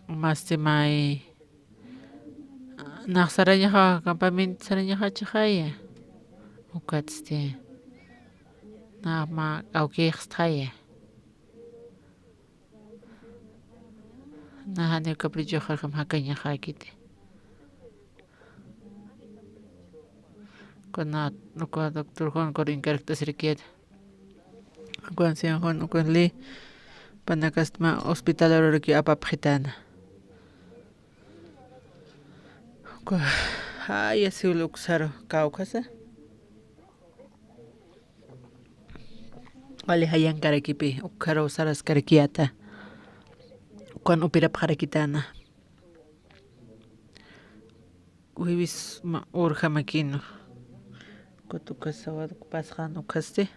Masti may. Nax sarañaxa, campamento sarañaxa chixaya. Ukatsti. Nax mä k'awkixstxaya. Nax janiw caprichoxarjam jakañaxakiti. pana, uka doctor Juan kor encargt'asirakiyät. Ukan sian Juan, ukan li, panakastma hospital ururaki apapxitana. Uka, ay, asiwil uksaru kawkhasa. Wali jayankarakipi, ukharu saraskarakiyäta. Ukan operapxarakitana. Jueves ma-, urjamakinu. Ukat uka sábado pasxan ukhasti.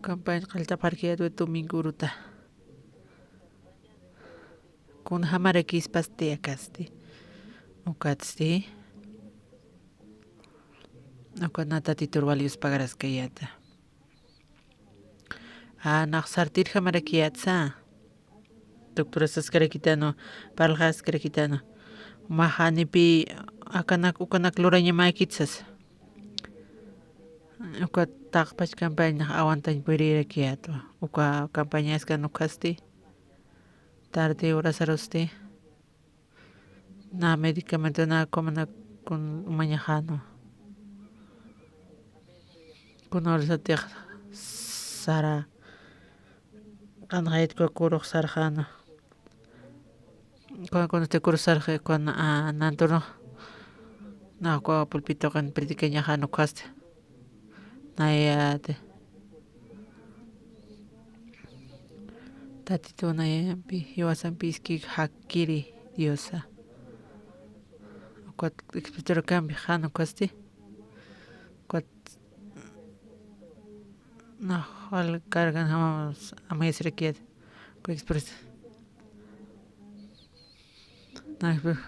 Campaña qalltapxarakiyätwa domingo uruta. Kunjamarakïspasti akasti. Ukatsti. Ukat na Tatitur wali yuspagaraskayäta. A, nax sartirjamarakiyätsa. Doctora saskarakitanu, parlxaskarakitanu. Mä janipi akanak, ukanak lurañamäkit sasa. Uka taqpach campaña nax awantañ purirakiyätwa. Uka campañaskan ukhasti. Tarde horasarusti. Na medicamento na kumana kun umañaxänwa. Kuna horas atix sara qanxayat kuna kurux sarxänwa. Kuna, kuna atix kurux sarxi kuna, a, nanturux. Na kuna pulpitoxan predicañaxänwa ukhasti. Nayati. Tatitu nayampi, jiwasampi iskik jakiri Diosa. Ukat explicarokampi jan ukhasti. Ukat nax wal cargan jama amuyasirakiyät. Ukat expresa. Nax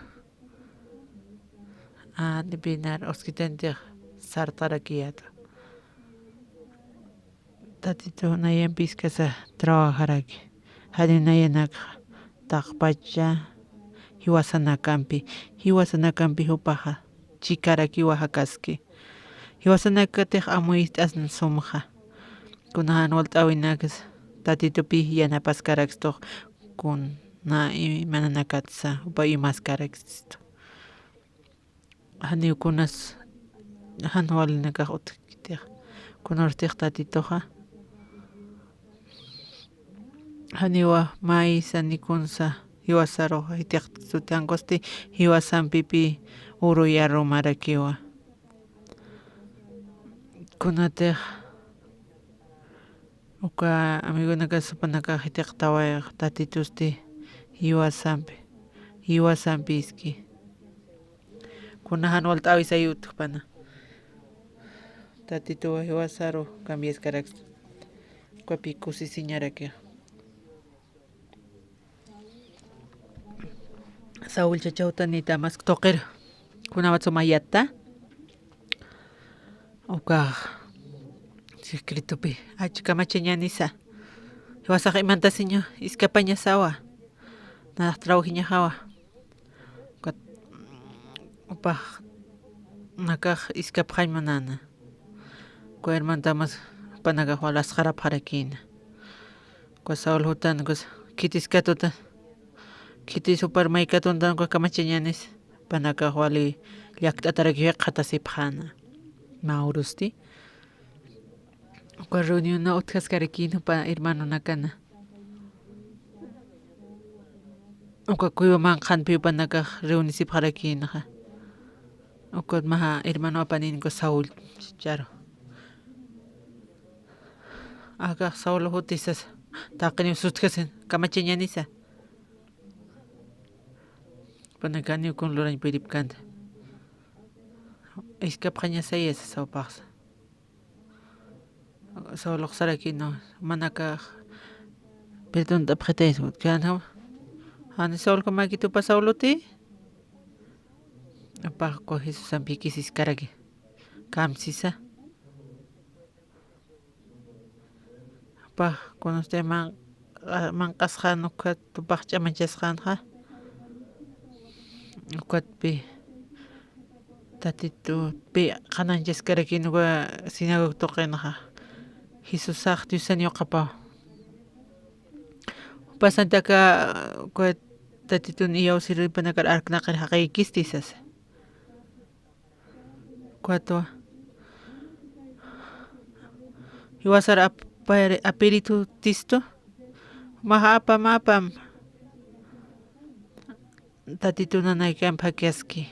A, nipinar uskitantix sartarakiyätwa. Tatitu nayampi iskasa trabajaraki. Jani nayanakxa taqpacha jiwasanakampi, jiwasanakampi jupaxa chikarakiwa jakaski. Jiwasanakatix amuyt'asna sumxa. Kuna jan walt'äwinaksa Tatitupi yanapaskarakistux, kuna imananakatsa jupa imaskarakistux. Janiw kunas jan walinakax utjkitix. Kunartix Tatituxa janiwa maysa ni kunsa jiwasaruxa jitix sutiankusti jiwasampipi uruyarumarakiwa. Kunatix uka amigonakas jupanakax jitiqtawayxa Tatitusti jiwasampi, jiwasampi iski. Kuna jan walt'äwisa utjpana. Tatituwa jiwasaru cambiaskaraksa. Ukapi kusisiñarakixa. Saúl chachawtanita mask tuqir kunawat suma yatta. Ukax secretopi achkamachañanisa. Jiwasax imantasiña iskapañasawa. Nanax trabajiñaxawa. Ukat upax nakax iskapxañ munana. Uka hermantamas jupanakax wal asqarapxarakïna. Uka Saúl jutan ukas khitis katuta, khitis jupar may katuntan uka kamachañanis, jupanakax wali llakt'atarakiw jikxatasipxäna. Mä urusti. Uka reunionna utjaskarakïna jupa hermanonakana. Uka cueva manqhanpi jupanakax reunisipxarakïnaxa. Ukat mä hermano apanin uka Saúl charu. Akax Saúl jutisas taqiniw sutjasin kamachañanisa. Jupanakaniw kun lurañ puripkänti. Iskapxañasayasa sawpaxsa. Saulux sarakïna, manakax perdont'apxitaysa utjkänwa. Jani Saulkamäkit jupa Sauluti. Jupax uka Jesusampi jikisiskaraki. Kamsisa. Jupax kunasti man-, manq'asxän ukat jupax ch'amanchasxänxa. Ukatpi Tatitupi qhanañchaskarakïna uka sinagoga tuqinxa. Jesusax Diosan yuqapaw. Jupasanti aka uka Tatitun iyawsirïpanakar arknaqir jaqïkisti sasa. Ukatwa jiwasar apiri-, apiritu tistu. Max apam apam. Tatitu nanaykamp jakiaski.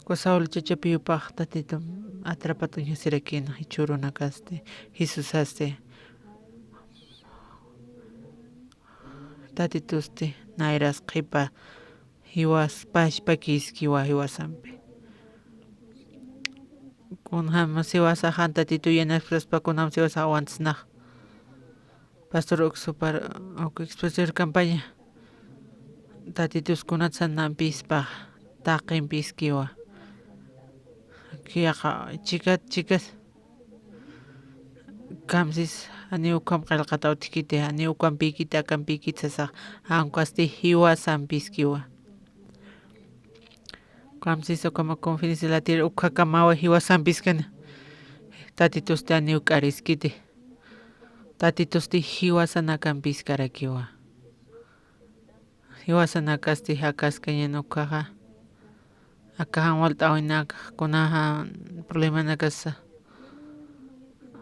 Uka Saul chachapiw upax Tatitum atrapat uñjasirakïna, jichhürunakasti, Jesusasti. Tatitusti nayras qhipa jiwas pachpakiskiwa jiwasampi. Kunjam jiwasax jan Tatitu yanapsaspa, kunjam jiwasax awantsnax. Pastor Uksupar, uk expositor campaña. Tatitus kunatsan nampispa, taqimpiskiwa. Kiyaqa chikat, chikat. Kamsis, janiw ukham qillqataw utjkiti, janiw ukampïkiti, akampïkiti sasax, jan ukasti jiwasampiskiwa. Kamsis ukhama conferencia latir ukhakamwa jiwasampiskani. Tatitusti janiw k'ariskiti. Tatitusti jiwasanakampiskarakiwa. Jiwasanakasti jakaskañan ukkhaxa. Aka jan walt'äwinak kunaxa problemanakasa.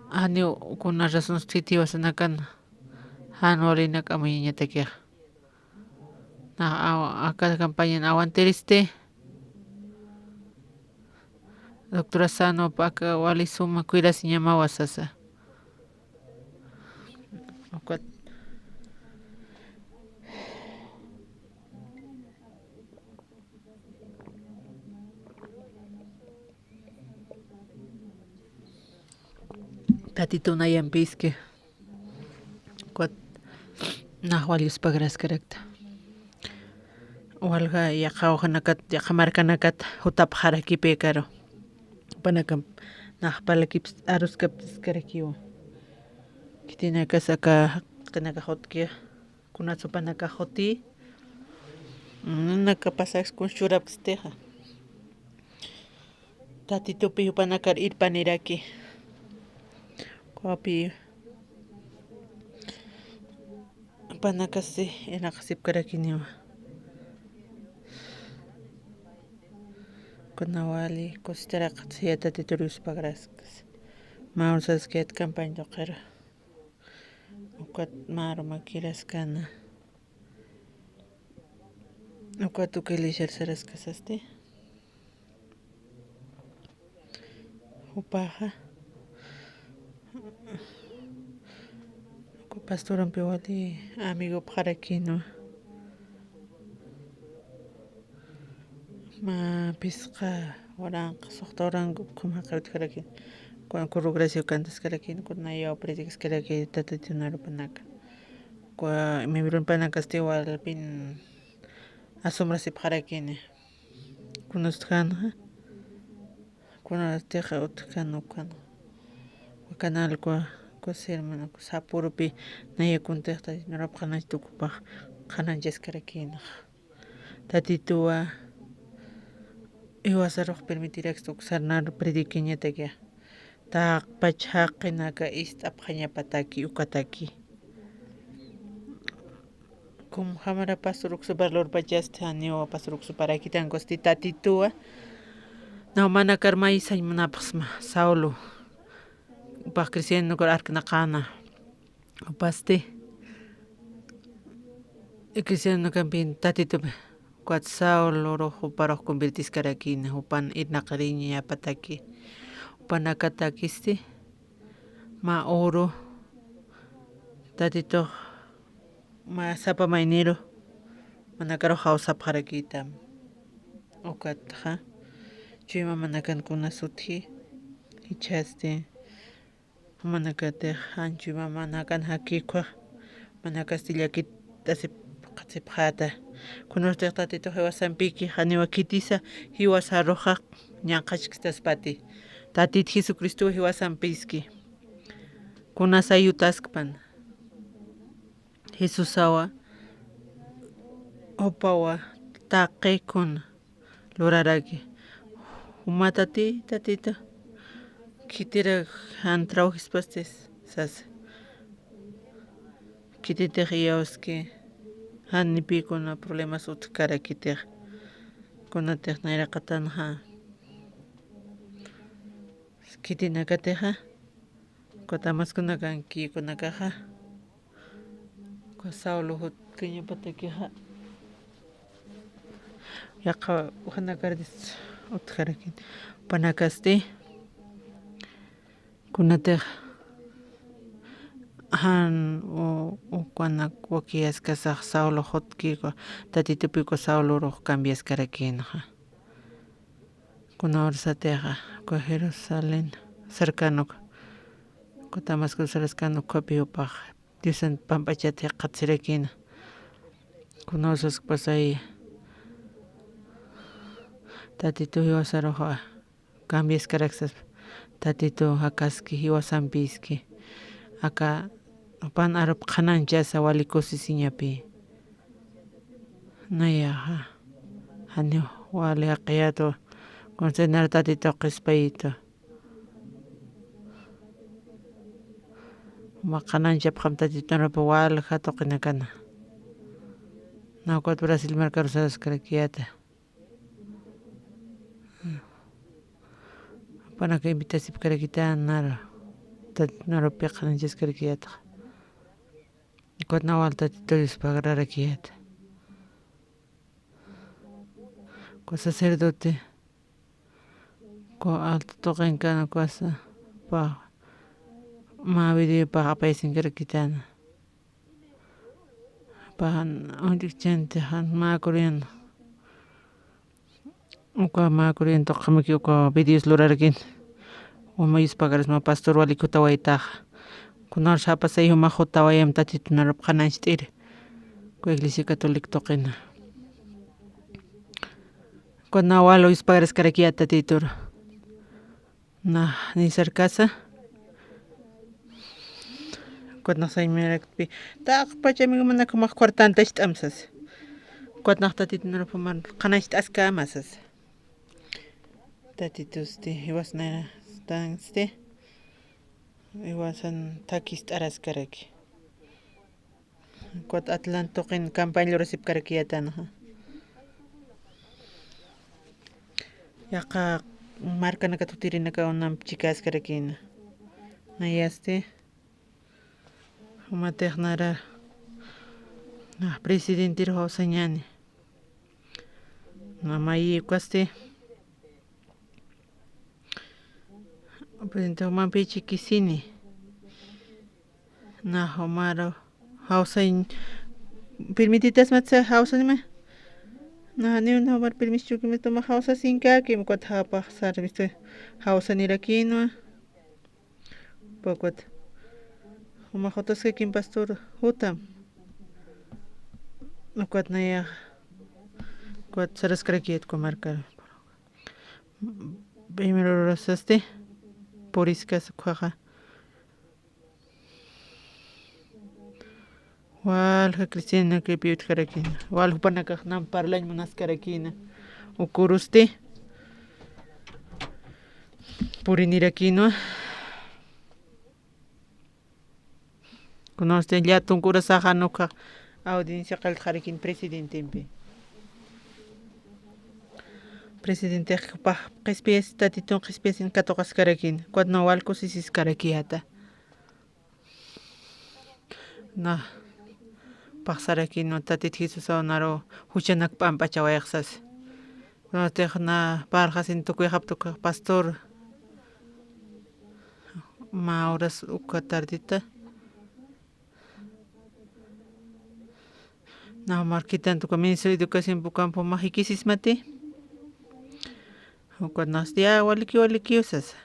Janiw kuna razonsti jiwasanakan jan walinak amuyañatakixa. Nax aw-, aka campañan awantiristi. Doctora Sanopa aka wali suma cuidasiñamawa sasa. Ukat Tatitun ayampiski. Ukat nax wal yuspagraskarakta. Walja yaqha awjanakat, yaqha markanakat jutapxarakipï karu. Jupanakam nax parlakips aruskapskarakiwa. Khitinakas aka jaqinakax utjki, kunats jupanakax juti. Nanaka pasaks kuns churapkstixa. Tatitupi jupanakar irpaniraki. Ukapi jupanakasti irnaqasipkarakiniwa. Kuna wali kusitaraqat siya Tatitur yuspagraskas. Mä ursaskayät campaña tuqiru. Ukat mä arumakiraskana. Ukat uka iglesiar saraskasasti. Jupaxa. Uka pastorampi wali amigopxarakinwa. Mä phisqa waranqa, suxta waranqa ukham jaqir utjarakin. Kuna kuru Gracia cantaskarakin, kuna nayaw predicaskarakin Tatitun arupanaka. Kuna miembronpanakasti walpin asombrasipxarakini. Kuna utjkänxa, kuna utjkän ukhan. Uka canal uka, uka sermon uka sapürupi naya kuntix Tatitun arupxanachta ukapax qhanañchaskarakïnxa. Tatituwa jiwasarux permitiraksta uksar naru predicañatakixa. Taqpach jaqinaka ist'apxañapataki ukataki. Kunjamara pastor Uksupar lurpachasti, janiwa pastor Uksuparakitankusti Tatituwa. Naw manakar may sañ munapxsma Saulo. Jupax cristianokar arknaqäna. Jupasti cristianokampin Tatitupi, ukat Saulorux juparux convertiskarakïna, jupan irnaqiriñapataki. Jupanakatakisti mä uru Tatitux mä sapa mayniru manakarux jawsapxarakïtam. Ukatxa chuymamanakan kunas utji, jichhasti jumanakatix jan chuymamanakan jakïkwa, jumanakasti llakit'asipxäta. Kunustix Tatitux jiwasampiki janiwa khitisa jiwasaruxa ñanqhachkstaspati. Tatit Jesucristow jiwasampiski. Kunasa yutaskpan. Jesusawa, jupawa, taqi kuna luraraki. Juma Tati, Tatita, khitirak jan trawjispasti sasa. Khititix iyawski, janipï kuna problemas utjkarakitix. kunatix nayraqatanxa khitinakatixa, ukat amaskunakanki kunakaxa, uka Saulo jutkiñapatakixa, yaqha ujanakardis utjarakini, panakasti, kunatix jan u-, ukanak wakiyaskasax Saulo jutki, Tatitupi uka Saulorux cambiaskarakinxa. Kuna urasatixa, uka Jerusalén sarkanuk, uka Damasco saraskanuk, ukapi jupax Diosan pamp'achat jikxatsirakina. Kuna usaskpasay, Tatitu jiwasaruxa cambiaskaraksas, Tatitu jakaski, jiwasampiski, aka pan arup qhananchasa wali kusisiñapi. Nayaxa, janiw wali jaqiyatu, kunsa nar Tatitu qispayitu. Mä qhananchapxam Tatitu narup walja tuqinakana. Naw ukat Brasil markaru saraskarakiyata. Jupanaka invitasipkarakita naru, Tatitu narupi qhananchaskarakiyata. Ukat naw wal Tatitu Dios pagrarakiyata. Uka sacerdote, uka alto tuqinkan ukasa, pa, mä video pax apaysinkarakitana. Pa, jan, uñt'ikchanti, jan, mä corriendo. Uka mä corriendo tuqimaki uka videos lurarakini. Uma Dios pagarisma pastor walik jutawaytaxa. Kunar sapasay juma jutawayam Tatitu narup qhanancht'iri. Uka Iglesia Católica tuqina. Kuna wal Dios pagaraskarakiyata Tatitur. Nax nisarkasa. Ukat nax saymirakpi, taqpach amigomanak jumax cuartantacht'am sasa. Ukat nax Tatitu narup juman qhanancht'askama sasa. Tatitusti, jiwasnarastansti, jiwasan thakist'araskaraki. Ukat Atlanta tuqin campaña lurasipkarakiyatanaxa. Yaqha markanaka tutirinaka unamp chikaskarakina. Nayasti, jumatix nara, na presidentir jawsañani. Na mayi ukasti, presidente jumampi chikisini. Na jumaru jawsañ, permititasmatsa jawsanima. Na janiw na jumar permiso chukimistuma jawsasinkaki, ukat japax sarmistu jawsanirakinwa. Ukat juma jutaskakim pastor jutam. Ukat nayax, ukat saraskarakiyat uka markar. Primero urasasti, puriskas ukhaxa. Walja cristianokipi utjarakina. Wal jupanakax nam parlañ munaskarakina. Ukurusti purinirakinwa. Kunasti llätunk urasaxa nukha audiencia qillqarakin presidentempi. Presidentex jupax qhispiyas, Tatitun qhispiyasin katuqaskarakin. Ukat na wal kusisiskarakiyata. Na, paxsarakin, no, Tatit Jesusaw naru juchanak p'amp'achawayxsas. Kunatix na parlxasin tukuyxap tukax pastor. Mä uras uka tardita. Na markitan tuka Ministerio de Educación pukampu mä jikisismati. Ukat nasti, ya, walikiw, walikiw sasa.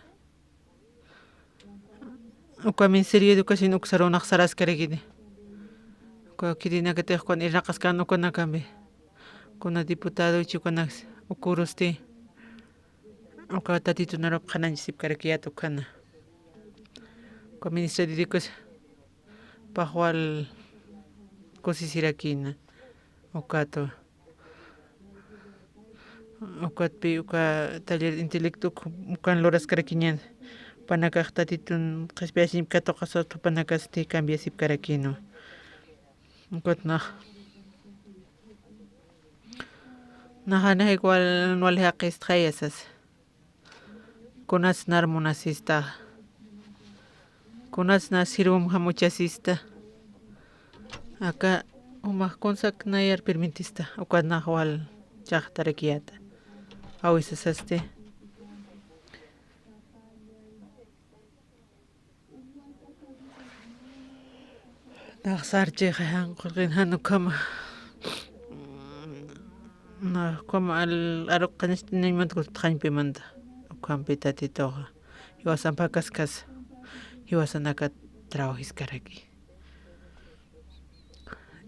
Uka Ministerio de Educación uksarunax saraskarakini. Uka khitinakatix ukan irnaqaskan ukanakampi. Kuna diputado chikunaks ukurusti. Uka Tatitunarup qhananchasipkarakiyat ukhana. Uka Ministerio de Educación paxwal kusisirakina. Ukatu. Ukatpi uka taller intelecto uk-, ukan luraskarakiñan. Panakax Tatitun qhispiyasip katuqasat jupanakasti cambiasipkarakinu. Ukat nax. Naxa, naxa igual wali jaqistxaya sasa. Kunats nar munasista. Kunats nar sirvum jamuchasista. Aka jumax kunsak nayar permitista. Ukat nax wal chaqtarakiyata. Awisasasti. Nax sarchixa jan qurqin jan ukhama. Nax ukhama al-, aruq qanistinañmanta gustxañpimanta. Ukhampi Tatituxa. Jiwasan phakaskas. Jiwasanaka trabajiskaraki.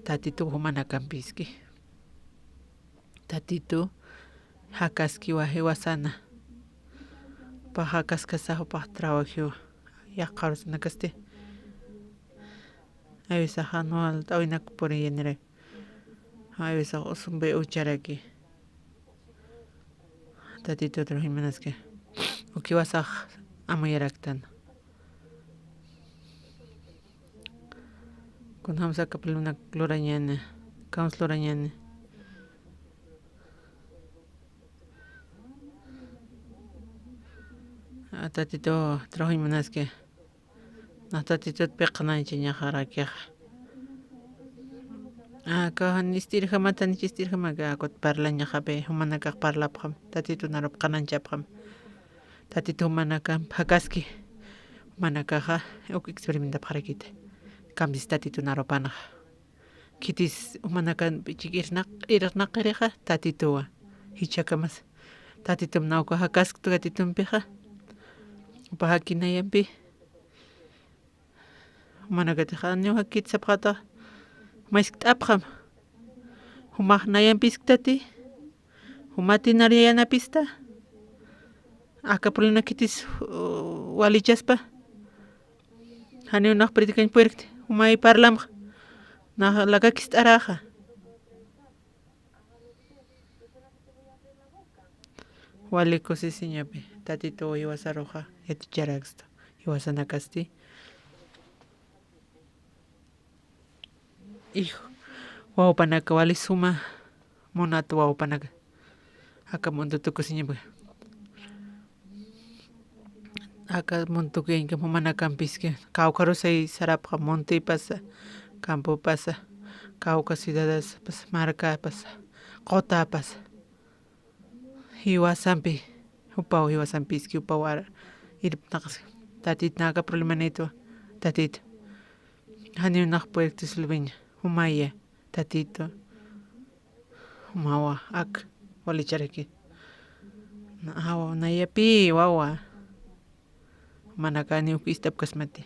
Tatitu jumanakampiski. Tatitu jakaskiwa jiwasana. Jupax jakaskasa, jupax trabajiwa. Yaqha urusanakasti. Aywisaxa no alt'äwinak puriyaniraki. Aywisax usumpi ucharaki. Tatitut ruximanaski. Uka jiwasax amuyaraktan. Kunjamsa aka pulumnak lurañäni, kams lurañäni. A, Tatitu trabajuñ munaski. Nax Tatitut piqanañchañaxarakixa. Aka jan ist'irjamata, jan ist'irjamaka, akut parlañaxapi, jumanakax parlapxam, Tatitun arup qanañchapxam. Tatitu jumanakamp jakaski. Jumanakaxa uk experimentapxarakiti. Kamsis Tatitun arupanxa. Khitis jumanakampi chik irnaq, irnaqirixa Tatituwa. Jichhakamas. Tatitum nawka jakasktu Tatitumpixa. Jupa jaki nayampi. Jumanakatixa, janiw jakit sapxata. Juma iskt'apxam. Jumax nayampïsktati. Jumati nar yanapista. Aka pulumnak khitis, uh, walichaspa. Janiw nax predikañ purirkti. Jumay parlamxa. Nax lakakist'araxa. Wali kusisiñapi, Tatitu jiwasaruxa yaticharaksta, jiwasanakasti. Hijo, wawpanaka wali suma munat wawpanaka. Aka mundo tukusiñapi. Aka mundo tukuyañkam jumanakampiski, kawkharusay sarapxa, montepasa, campopasa, kawka ciudadasapasa, markapasa, qutapasa. Jiwasampi, jupaw jiwasampiski, jupaw ar-, irpnaqas. Tatitu, naka problemanitwa, Tatitu. Janiw nax puerto Silviña, jumaya, Tatitu. Jumawa, ak, walicharaki. Na, awa, nayapi, wawa. Jumanakaniw ist'apkasmati.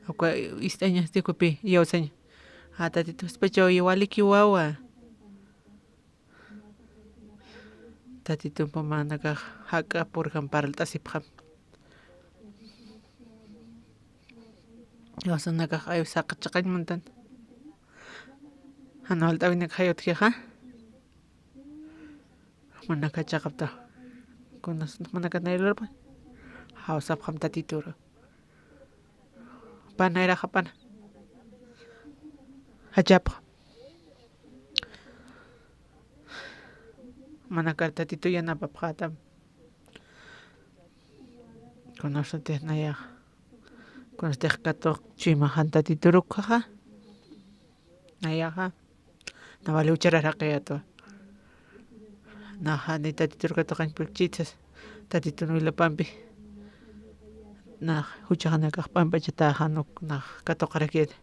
Uka ist'añasti ukhapi, iyawsaña. A, Tatitu, jispachaw, iyawaliki wawa. Tatitumpi jumanakax jak'a purjam parlt'asipxam. Iyawsanakax ay saqachaqañ muntan. Jan walt'äwinak jayutjixa. Jumanaka chaqapta. Kunas jumanaka nayrurpa. Jawsapxam Tatituru. Pana iraxa pana. Jachapxa. Jumanakar Tatitu yanapapxätam. Kunasatix nayaxa. Kunasatix katuq chuymaxan Tatitur ukhaxa. Nayaxa. Na wali jucharar jaqiyätwa. Naxa ni Tatitur katuqañ purkchitsas. Tatitun wilapampi. Nax juchaxanakax p'ampachatäxan uk nax katuqarakïta.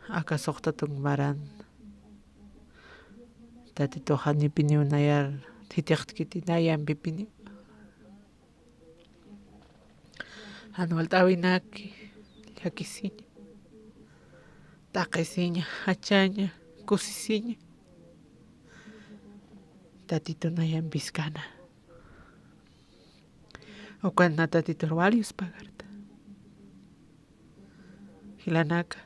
Aka suxta tunk maran. Tatituxa janipiniw nayar jithiqtkiti nayampipiniw. Jan walt'äwinaki, llakisiña, t'aqhisiña, jachaña, kusisiña. Tatitu nayampiskana. Ukan na Tatitur wali yuspagarta. Jilanaka.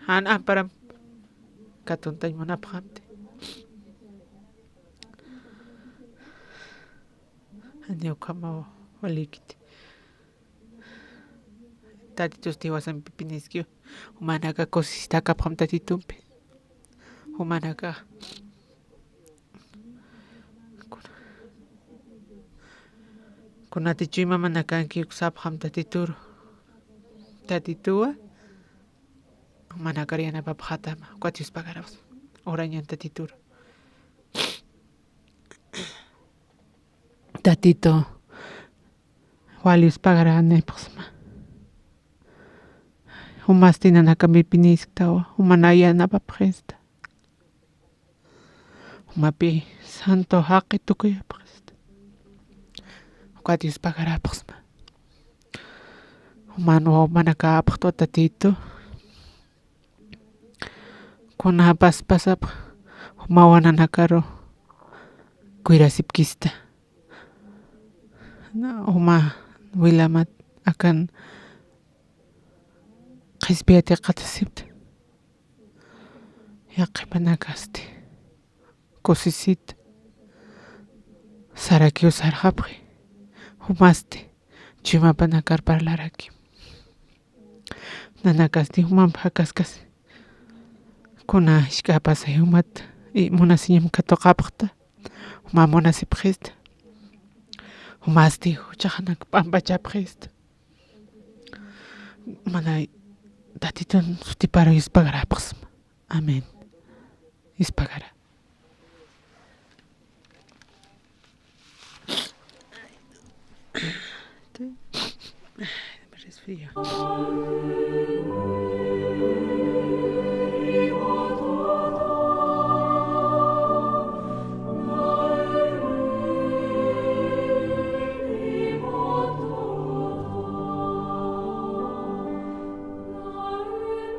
Jan amparam katuntañ munapxamti. Janiw ukhamaw walikiti. Tatitusti jiwasampipiniskiw. Jumanaka kusisitakapxam Tatitumpi. Jumanaka kunati chuymamanakanki uksapxam Tatituru. Tatituwa jumanakar yanapapxätama, ukat Dios pagarapxsma. Urañan Tatituru. Tatitu, wali Dios pagaränipxsma. Jumasti nanakampipinïsktawa, jumanay yanapapxista. Jumapi santo jaqi tukuyapxista. Ukat Dios pagarapxsma. Juman wawmanakapxtwa Tatitu. Kuna paspasapx juma nanakaru cuidasipkista. Juma wilamat akan qhispiyat yaqatasipta. Yaqhipanakasti kusisita. Sarakiw sarxapxi. Jumasti chuymapanakar parlarakim. Nanakasti jumamp jakaskasi. Kuna jisk'apasay jumat, y munasiñam katuqapxta. Juma munasipxista. Jumasti juchaxanak p'ampachapxista. Mana Tatitun sutiparu Dios pagarapxsma. Amén. Dios pagara. Me resfrío.